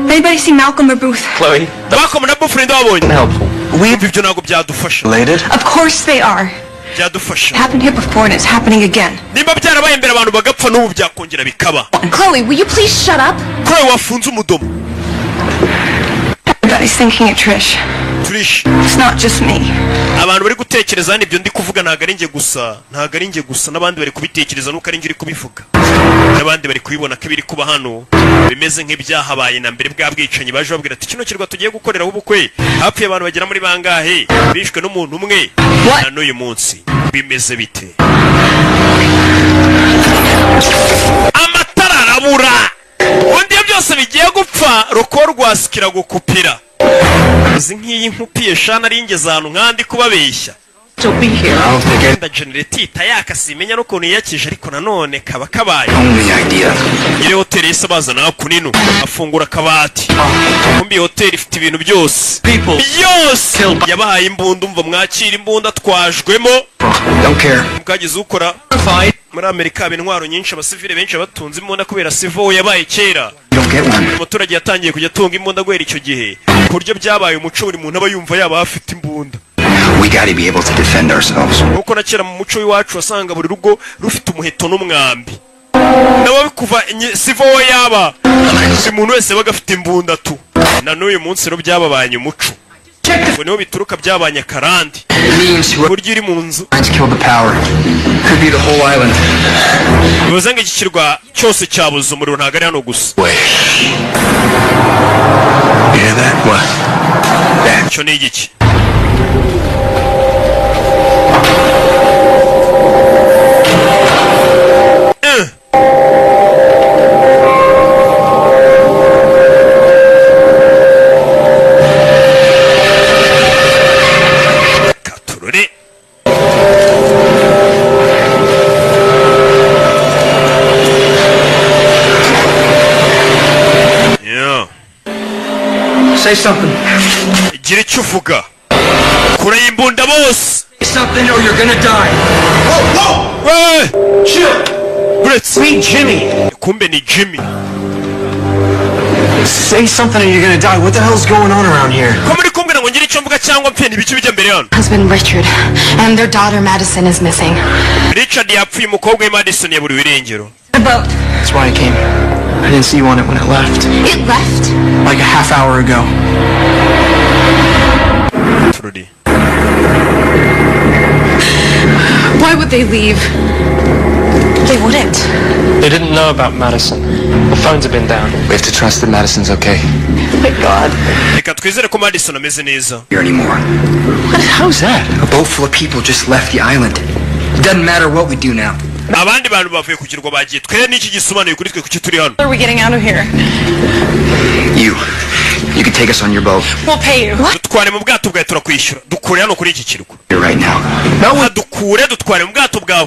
Anybody see Malcolm or Booth? Chloe, Malcolm na Booth ninde wabonye? Helpful. Ibyo ntabwo byadufasha. Related? Of course they are. Byadufasha. It happened here before and it's happening again. Nimba byarabaye mbere abantu bagapfa, n'ubu byakongera bikaba. Chloe, will you please shut up? Chloe, wafunze umudomo. Everybody's thinking it, Trish. Trish. It's not just me. Abantu bari gutekereza hano ibyo ndi kuvuga, ntabwo ari njye gusa, ntabwo ari njye gusa, n'abandi bari kubitekereza, nuko ari njye uri kubivuga. N'abandi bari kubibona ko ibiri kuba hano bimeze nk'ibyahabaye na mbere. Bwa bwicanyi baje babwira ati kino kirwa tugiye gukoreraho ubukwe hapfuye abantu bagera muri bangahe, bishwe n'umuntu umwe. Na n'uyu munsi bimeze bite? Amatara arabura. Ubundi iyo byose bigiye gupfa, ruko rwasikira gukupira. Uzi nk'iyi nkupiye shana ari ngeze ahantu nkandi kubabeshya. Still be here. I don't think Wenda generator ihita yaka, simenya n'ukuntu yiyakije, ariko nanone kaba kabaye. Only idea. Nyiri hoteli yahise abazana hakuno, afungura akabati. Kumbi iyi hoteli ifite ibintu byose byose. Yabahaye imbunda. Umva, mwakira imbunda twajwemo. Don't care. Bwagize ukora muri Amerika haba intwaro nyinshi, abasivile benshi batunze imbunda kubera civil war yabaye kera. You don't get one. Umuturage yatangiye kujya atunga imbunda guhera icyo gihe, ku buryo byabaye umuco, buri muntu aba yumva yaba afite imbunda. We gotta be able to defend ourselves. Nkuko na kera mu muco w'iwacu wasanga buri rugo rufite umuheto n'umwambi, nawe kuva civil war yaba, buri muntu wese yabaga afite imbunda tu. Na n'uyu munsi rero byababanye umuco, ngo niho bituruka, byabanye akarande. It means whoever Buryo uri mu nzu killed the power. Could be the whole island. Bivuze ngo iki kirwa cyose cyabuze umuriro, ntabwo ari hano gusa. Wait. You hear that? What? That. Icyo ni igiki? Katurore. Yeah. Say something. Gira icyo uvuga kure y'imbunda bose. Say something or you're gonna die. Whoa, whoa! We! Chill! Uretse Me, Jimmy! Kumbe ni Jimmy. Say something or you're gonna die. What the hell's going on around here? Ko muri kumbwira ngo ngire icyo mvuga cyangwa mpfe, ntibiki bijya mbere hano? Husband Richard and their daughter Madison is missing. Richard yapfuye, umukobwa we Madison yaburiwe irengero. The boat. That's why I came. I didn't see you on it when it left. It left? Like a half hour ago. Tururi. Why would they leave? They wouldn't. They didn't know about Madison. The phones have been down. We have to trust that Madison's okay. My God. Reka twizere ko Madison ameze neza. Here anymore. What? How's that? A boat full of people just left the island. It doesn't matter what we do now. Abandi bantu bavuye ku kirwa bagiye, twe n'iki gisobanuye kuri twe? Kuki turi hano? How are we getting out of here? You. You can take us on your boat. We'll pay you. Dutware mu bwato bwawe, turakwishyura. Dukure hano kuri iki kirwa. Here right now. No, dukure, dutware mu bwato bwawe,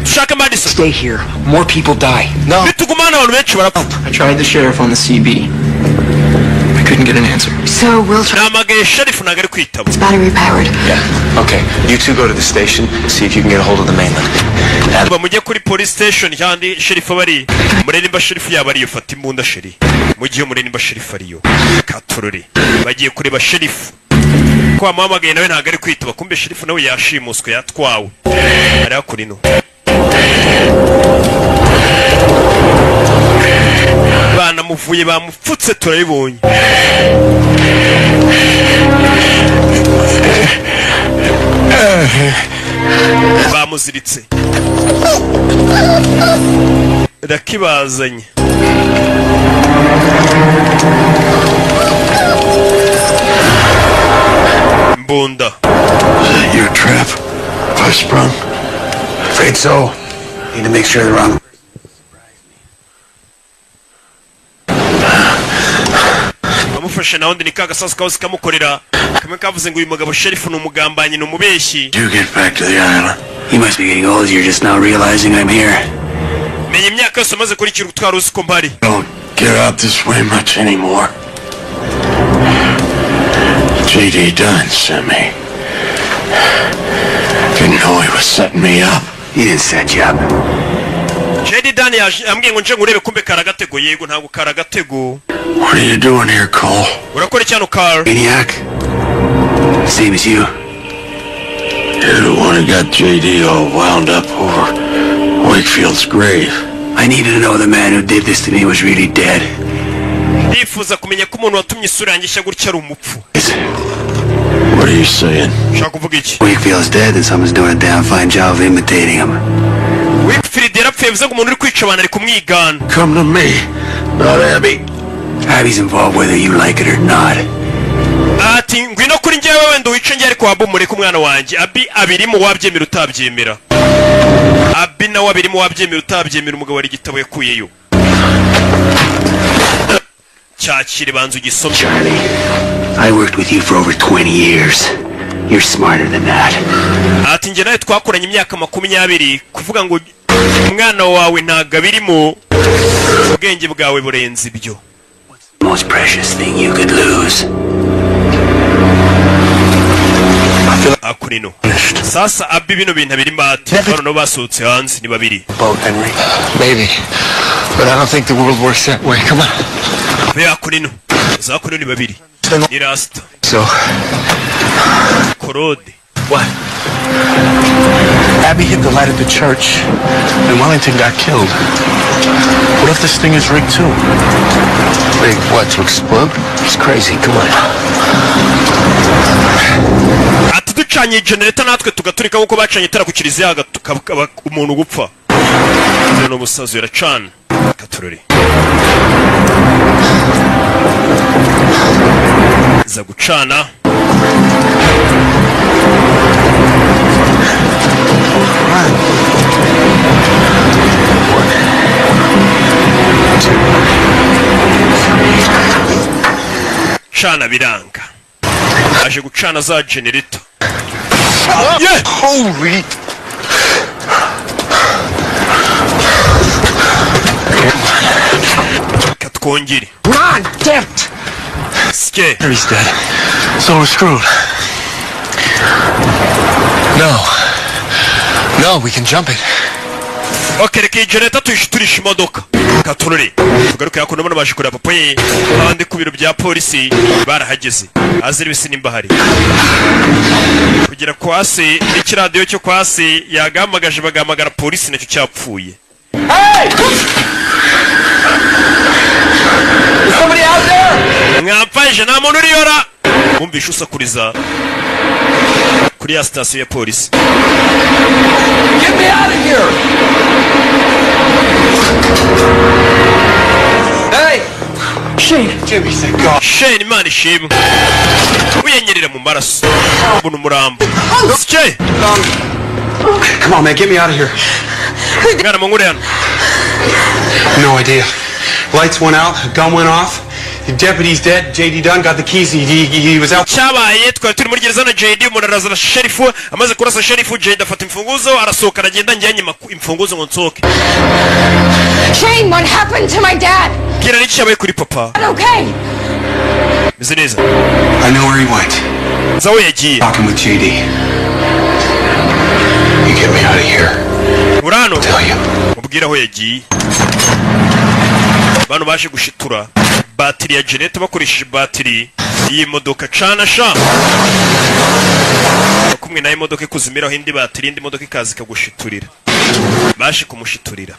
dushake Madison. Stay here. More people die. No. Nituguma hano abantu benshi barapfa. I tried the sheriff on the CB. I couldn't get an answer. So we'll try. Nahamagaye sheriff, ntabwo ari kwitaba. It's battery powered. Yeah. Okay. You two go to the station, see if you can get a hold of the mainland. Ba mujye kuri police station kandi sheriff aba ari murebe nimba sheriff yaba ariyo. Fata imbunda sheri, mu gihe murebe nimba sheriff ariyo. Katurore, bagiye kureba sheriff ko bamuhamagaye nawe ntabwo ari kwitaba. Kumbe sheriff nawe yashimuswe, yatwawe, ari hakurino. Banamuvuye, bamupfutse, turabibonye. Bamuziritse, rakibazanye. Mbunda. Is that your trap I sprung? Afraid so. Need to make sure they're on. Amufashe nawe ni ka gasasu kahoze kamukorera kamwe kavuze ngo uyu mugabo sheriff ni umugambanyi, ni umubeshyi. You get back to the island. You must be getting old. You're just now realizing I'm here. Menya imyaka yose umaze kurikira utwara uzi ko mpari. Don't get out this way much anymore. J.D. Dunn sent me. Didn't know he was setting me up. He didn't set you up. JD Dan yaje ambwiye ngo nje ngurebe, kumbe kari agatego. Yego, ntabwo kari agatego. What are you doing here, Cole? Urakora iki hano, Carl? Maniac. Same as you. You're the one who got J.D. all wound up over Wakefield's grave. I needed to know the man who did this to me was really dead. Ndifuza kumenya ko umuntu watumye isura yanjye ishya gutya ari umupfu. What are you saying? Ushaka kuvuga iki? Wakefield's dead and someone's doing a damn fine job of imitating him. Wakefield yarapfuye, bivuze ngo umuntu uri kwica abantu ari kumwigana. Come to me, not Abby. Abby's involved whether you like it or not. Ati ngwino kuri njyewe, wenda wice njye, ariko waba umureke umwana wanjye. Abby abirimo, wabyemera utabyemera. Abby nawe abirimo, wabyemera utabyemera. Umugabo wari igitabo yakuyeyo, cyakire, banza ugisome. Charlie, I worked with you for over 20 years. You're smarter than that. Ati njye nawe twakoranye imyaka 20, kuvuga ngo umwana wawe ntabwo abirimo, ubwenge bwawe burenze ibyo. Most precious thing you could lose. Akurino sasa abi bino bintu abirimo, ati noneho basohotse hanze ni babiri. Boat, Henry. Maybe. But I don't think the world works that way. Come on. Be akurino za kurino ni babiri, ni rasita. So, Korode. What? Abby hit the light at the church, and Wellington got killed. What if this thing is rigged too? Rigged what, to explode? He's crazy. Come on. Ati ducanye generator natwe tugaturika nk'uko bacanye itara ku kiliziya, hagatuka umuntu gupfa. None umusazi yaracana katurori za gucana. Cana biranga, aje gucana za generator. Yeah! Holy! Katwongere. God damn it! Sike. He's dead. So we're screwed. No. No, we can jump it. Ok, reka iyi generator tuyishiturisha imodoka katurore tugaruke hakuno. Bano baje kureba papa ye, abandi ku biro bya polisi barahageze, azira ibisi nimba hari kugera kwa se n'ikiradiyo cyo kwa se yagahamagaje, bagahamagara polisi, nacyo cyapfuye. Hey! Is somebody out there? Mwamfashe, nta muntu uriyora. Wumvishe usakuriza kuri ya sitasiyo ya polisi. Get me out of here! Hey! Shane! Jimmy, thank God. Shane, Imana ishimwe. Wiyenyerera mu maraso, mbona umurambo sike. Come on, man, get me out of here. Mwana munkure hano. No idea. Lights went out, a gun went off. The deputy's dead. J.D. Dunn got the keys. He was out. Cyabaye twari turi muri gereza na JD, umuntu araza na sheriff. Amaze kurasa sheriff, JD afata imfunguzo arasohoka aragenda, njyanye imfunguzo ngo nsohoke. Shane, what happened to my dad? Bwira n'iki cyabaye kuri papa. Not okay. Meze neza. I know where he went. Nzi aho yagiye. Talking with J.D. You get me out of here. Uri hano. Tell you. Mubwire aho yagiye. Bano baje gushitura batiri ya generator bakoresheje batiri iyi modoka. Cana sha kumwe nayo imodoka ikuzimiraho indi batiri, indi modoka ikaza ikagushiturira. Baje kumushiturira.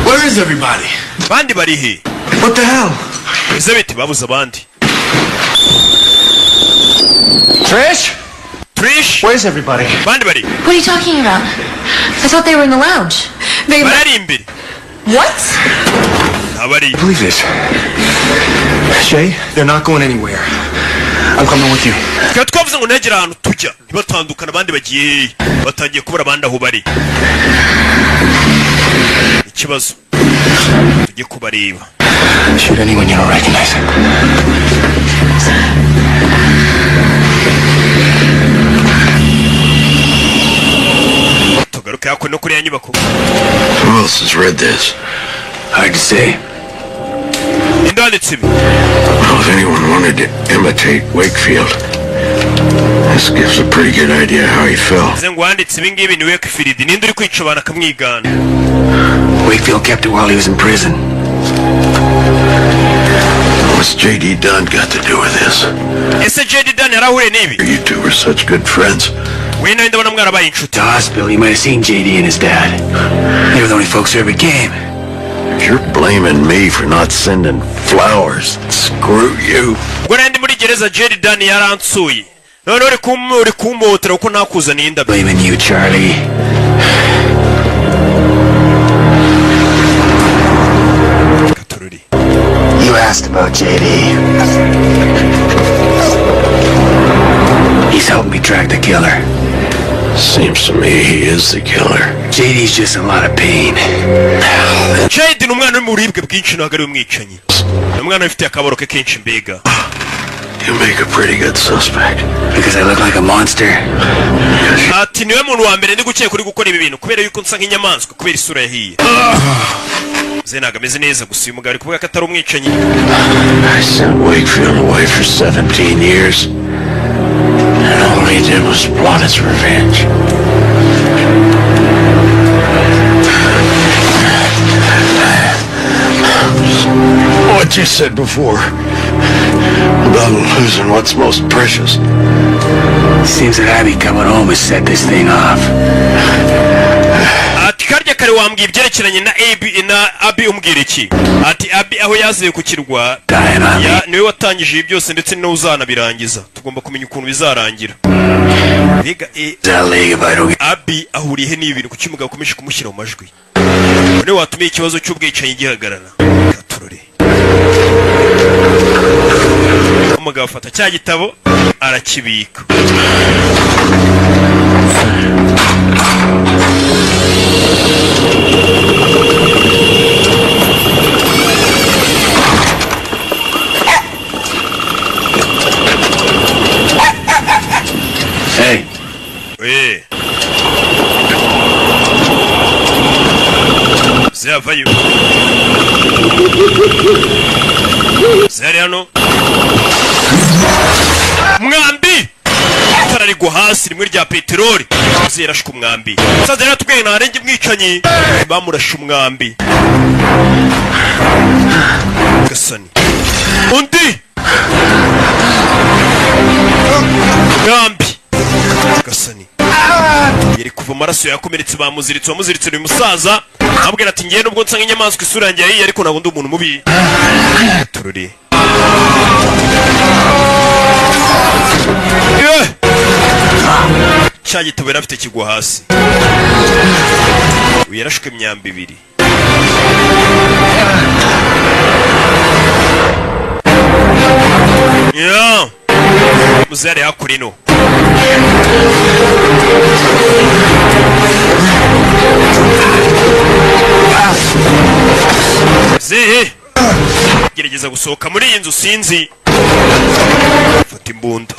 Where is everybody? Bandi bari he? What the hell? Bize biti babuze abandi. Trish? Trish? Where's everybody? Bandi bari? What are you talking about? I thought they were in the lounge. They Barari imbere. What? Abari. Believe this. Shay, they're not going anywhere. I'm coming with you. Tukaba twavuze ngo ntihagire ahantu tujya, ntibatandukana. Abandi bagiye hehe? Batangiye kubura abandi aho bari, ikibazo tujye kubareba. Shoot anyone you don't recognize. Tugaruke hakuno kuri ya nyubako. Who else has read this? Hard to say. Ninde wanditse ibi? Well, if anyone wanted to imitate Wakefield, this gives a pretty good idea how he felt. Bivuze ngo uwanditse ibi ngibi ni Wakefield. Ninde uri kwica abantu akamwigana? Wakefield kept it while he was in prison. What's J.D. Dunn got to do with this? Ese J.D. Dunn yarahuriye n'ibi? You two were such good friends. We nawe ndabona mwarabaye inshuti. To hospital, you might have seen JD and his dad. They were the only folks who ever came. If you're blaming me for not sending flowers, screw you. Ubwo nari ndi muri gereza, J.D. Dunn yaransuye, none uri kumotera kuko ntakuzaniye indabyo. Blaming you, Charlie. You asked about JD. He's helped me track the killer. Seems to me he is the killer. JD's just in a lot of pain. JD ni umwana uri mu buribwe bwinshi, ntabwo ari we umwicanyi. Ni umwana wifitiye akabaro ke kenshi mbega. You make a pretty good suspect. Because I look like a monster. Ati niwe muntu wa mbere ndi gukeka uri gukora ibi bintu, kubera yuko nsa nk'inyamaswa, kubera isura yahiye. Ze ntabwo ameze neza. Gusa uyu mugabo ari kuvuga ko atari umwicanyi. I sent Wakefield away for 17 years. And all he did was plot his revenge. What you said before about losing what's most precious. Seems that Abby coming home has set this thing off. Ati karya kare wambwiye ibyerekeranye na Abi na Abi, umbwira iki? Ati Abi aho yaziye ku kirwa ya, niwe watangije ibi byose, ndetse ni nawe uzanabirangiza. Tugomba kumenya ukuntu bizarangira mbega. That league if I don't get Abi ahuriye he n'ibi bintu? Kuki umugabo akomeje kumushyira mu majwi? Niwe watumiye ikibazo cy'ubwicanyi gihagarara. Katurore, umugabo afata cya gitabo arakibika. Hey, We ziyavayo zari hano, mwambi itara rigwa hasi rimwe rya peteroli, zirashwe umwambi. Musaza rero atubwiye ntarenge umwicanyi, bamurashe umwambi. Gasani, undi mwambi. Gasani yari kuva amaraso, yakomeretse, bamuziritse. Wamuziritse uyu musaza abwira ati ngewe nubwo nsa nk'inyamaswa, isura yanjye yahiye, ariko ntabwo ndi umuntu mubi. Tururi. Eh! Cya gitabo yari afite kigwa hasi. Uyu yarashwe imyambi ibiri. Yeah. Muzehe hakurino. Zehe gerageza gusohoka muri iyi nzu, sinzi. Fata imbunda.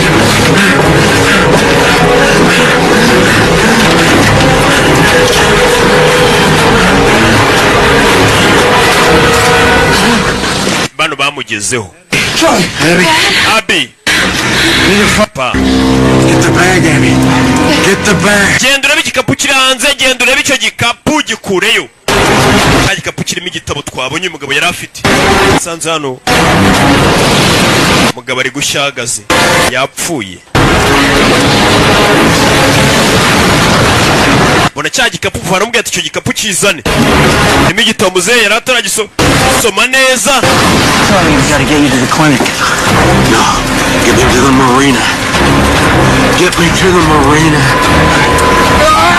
Bano bamugezeho. Abi. Papa. Get the bag, Abby. Get the bag. Genda urebe igikapu kiri hanze, genda urebe icyo gikapu, gikureyo. Cya gikapu kirimo igitabo twabonye umugabo yari afite. Nsanze hano umugabo ari gushyagaze, yapfuye. Mbona cya gikapu, baramubwira ati icyo gikapu kizane, harimo igitabo. Muzehe yari ataragisoma neza. Tell me we gotta get you to the clinic. No, get me to the marina. Get me to the marina.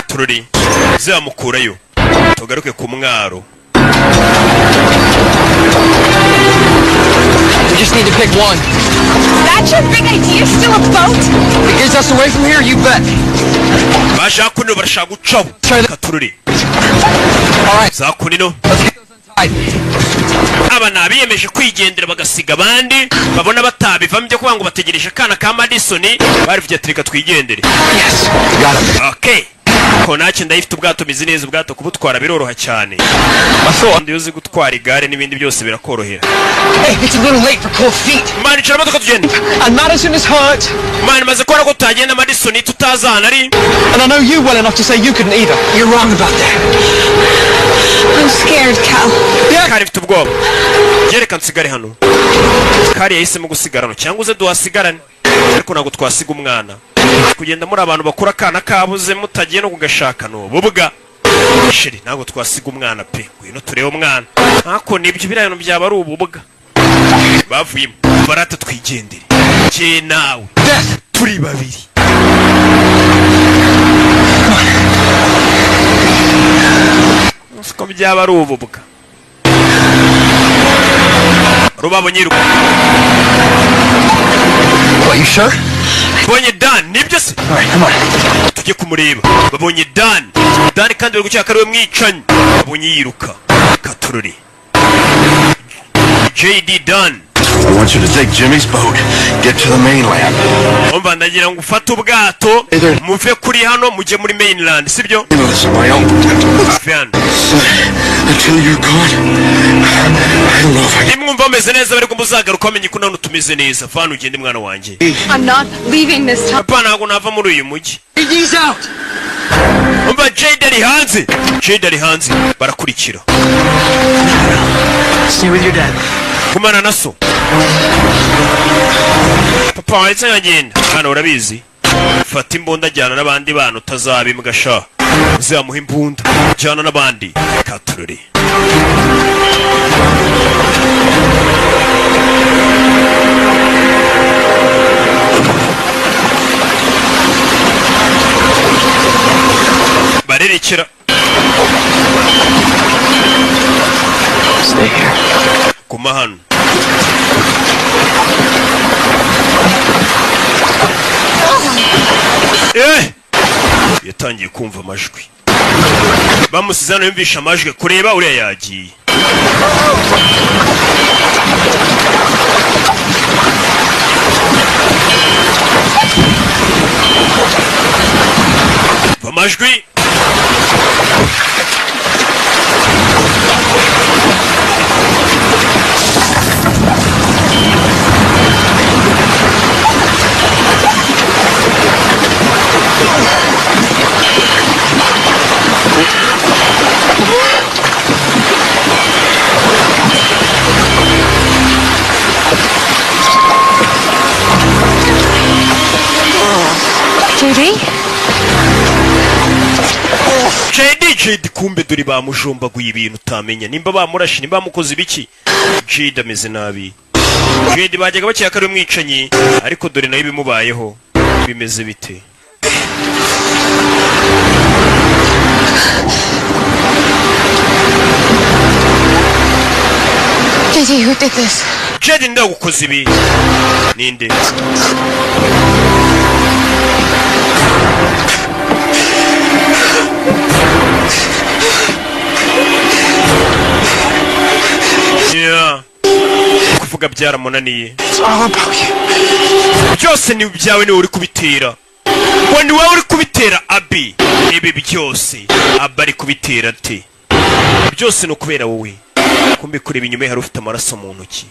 Tururi zamukurayo, tugaruke ku mwaro. We just need to pick one. That's your big idea? Still a boat? It gets us away from here, you bet. Baje hakuno, barashaka gucaho. Katururi za kunino. Aba ni abiyemeje kwigendera bagasiga abandi, babona batabivamo ibyo kuvuga ngo bategereje akana ka Madison. Barivuye ati reka twigendere. Okay, konake ndayifite, ubwato mizi neza, ubwato kubutwara biroroha cyane. Iyo uzi gutwara igare n'ibindi byose birakorohera. Hey, it's a little late for cold feet. Man, icara imodoka tugende. And Madison is hurt. Man, maze kubona ko tutagenda Madison tutazi ahantu ari. And I know you well enough to say you couldn't either. You're wrong about that. I'm scared, Cal. Kari mfite ubwoba, reka nsigare hano. Kari yahisemo gusigara hano, cyangwa uze duhasigarane, ariko ntabwo twasiga umwana. Kugenda muri abantu bakura, akana kabuze mutagiye no kugashaka ni ububwa. Chérie, ntabwo twasiga umwana pe. Ngwino turebe umwana. Ntako nibyo, biriya bintu byaba ari ububwa. Bavuyemo barata, twigendere jye nawe turi babiri. Siko byaba ari ububwa. Hari babonye yiruka. What, you sure? Babonye Dan, nibyo se? All right, come on. Tujye kumureba. Babonye Dan. Dan kandi bari gukeka ko ari we mwicanyi. Babonye yiruka. Katururi, JD Dan. I want you to take Jimmy's boat, get to the mainland. Umva, ndagira ngo ufate ubwato muve kuri hano mujye muri mainland, sibyo? You know, this is my own. Muve hano. Until you're gone, I don't know if I can. Nimwumva bameze neza, bari muzagaruka bamenye ko none tumeze neza. Vana ugende, mwana wanjye. I'm not leaving this town. Papa, ntabwo nava muri uyu mujyi. JD's out! Umva, Jade ari hanze, Jade ari hanze, barakurikira. Stay with your dad. Gumana na so. Papa waretse nkagenda hano, urabizi. Fata imbunda, ajyana n'abandi bana, utazaba imbwa sha. Uzamuha imbunda, jyana n'abandi katurore. Barerekera. Stay here. Guma hano. Eh! Yatangiye kumva amajwi. Bamusize hano, yumvisha amajwi kureba uriya yagiye. Umva amajwi. JD? JD, JD, kumbe dore bamujombaguye ibintu utamenya nimba bamurashe, nimba bamukoze ibiki. JD ameze nabi. JD bajyaga bakeka ko ari umwicanyi, ariko dore nayo ibimubayeho bimeze bite? JD, who did this? JD, ndagukoze ibi, ninde? Yeah. Kuvuga byaramunaniye. It's all about you. Byose ni ibyawe, niwe uri kubitera, ngo ni wowe uri kubitera Abi. Ibi byose Abi ari kubitera ate? Byose ni ukubera wowe. Kumbe kureba inyuma ye hari ufite amaraso mu ntoki,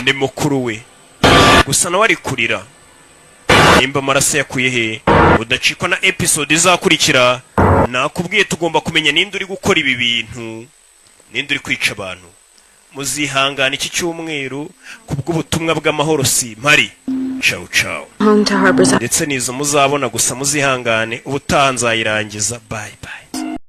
ni mukuru we, gusa nawe ari kurira. Nimba amaraso yakuye he? Udacikwa na episode izakurikira. Nakubwiye, tugomba kumenya ninde uri gukora ibi bintu, ninde uri kwica abantu. Muzihangana iki cyumweru kubw'ubutumwa bw'amahoro si mpari. Ciao ciao. Home to Harper's Ndetse nizo muzabona gusa, muzihangane, ubutaha nzayirangiza. Bye bye.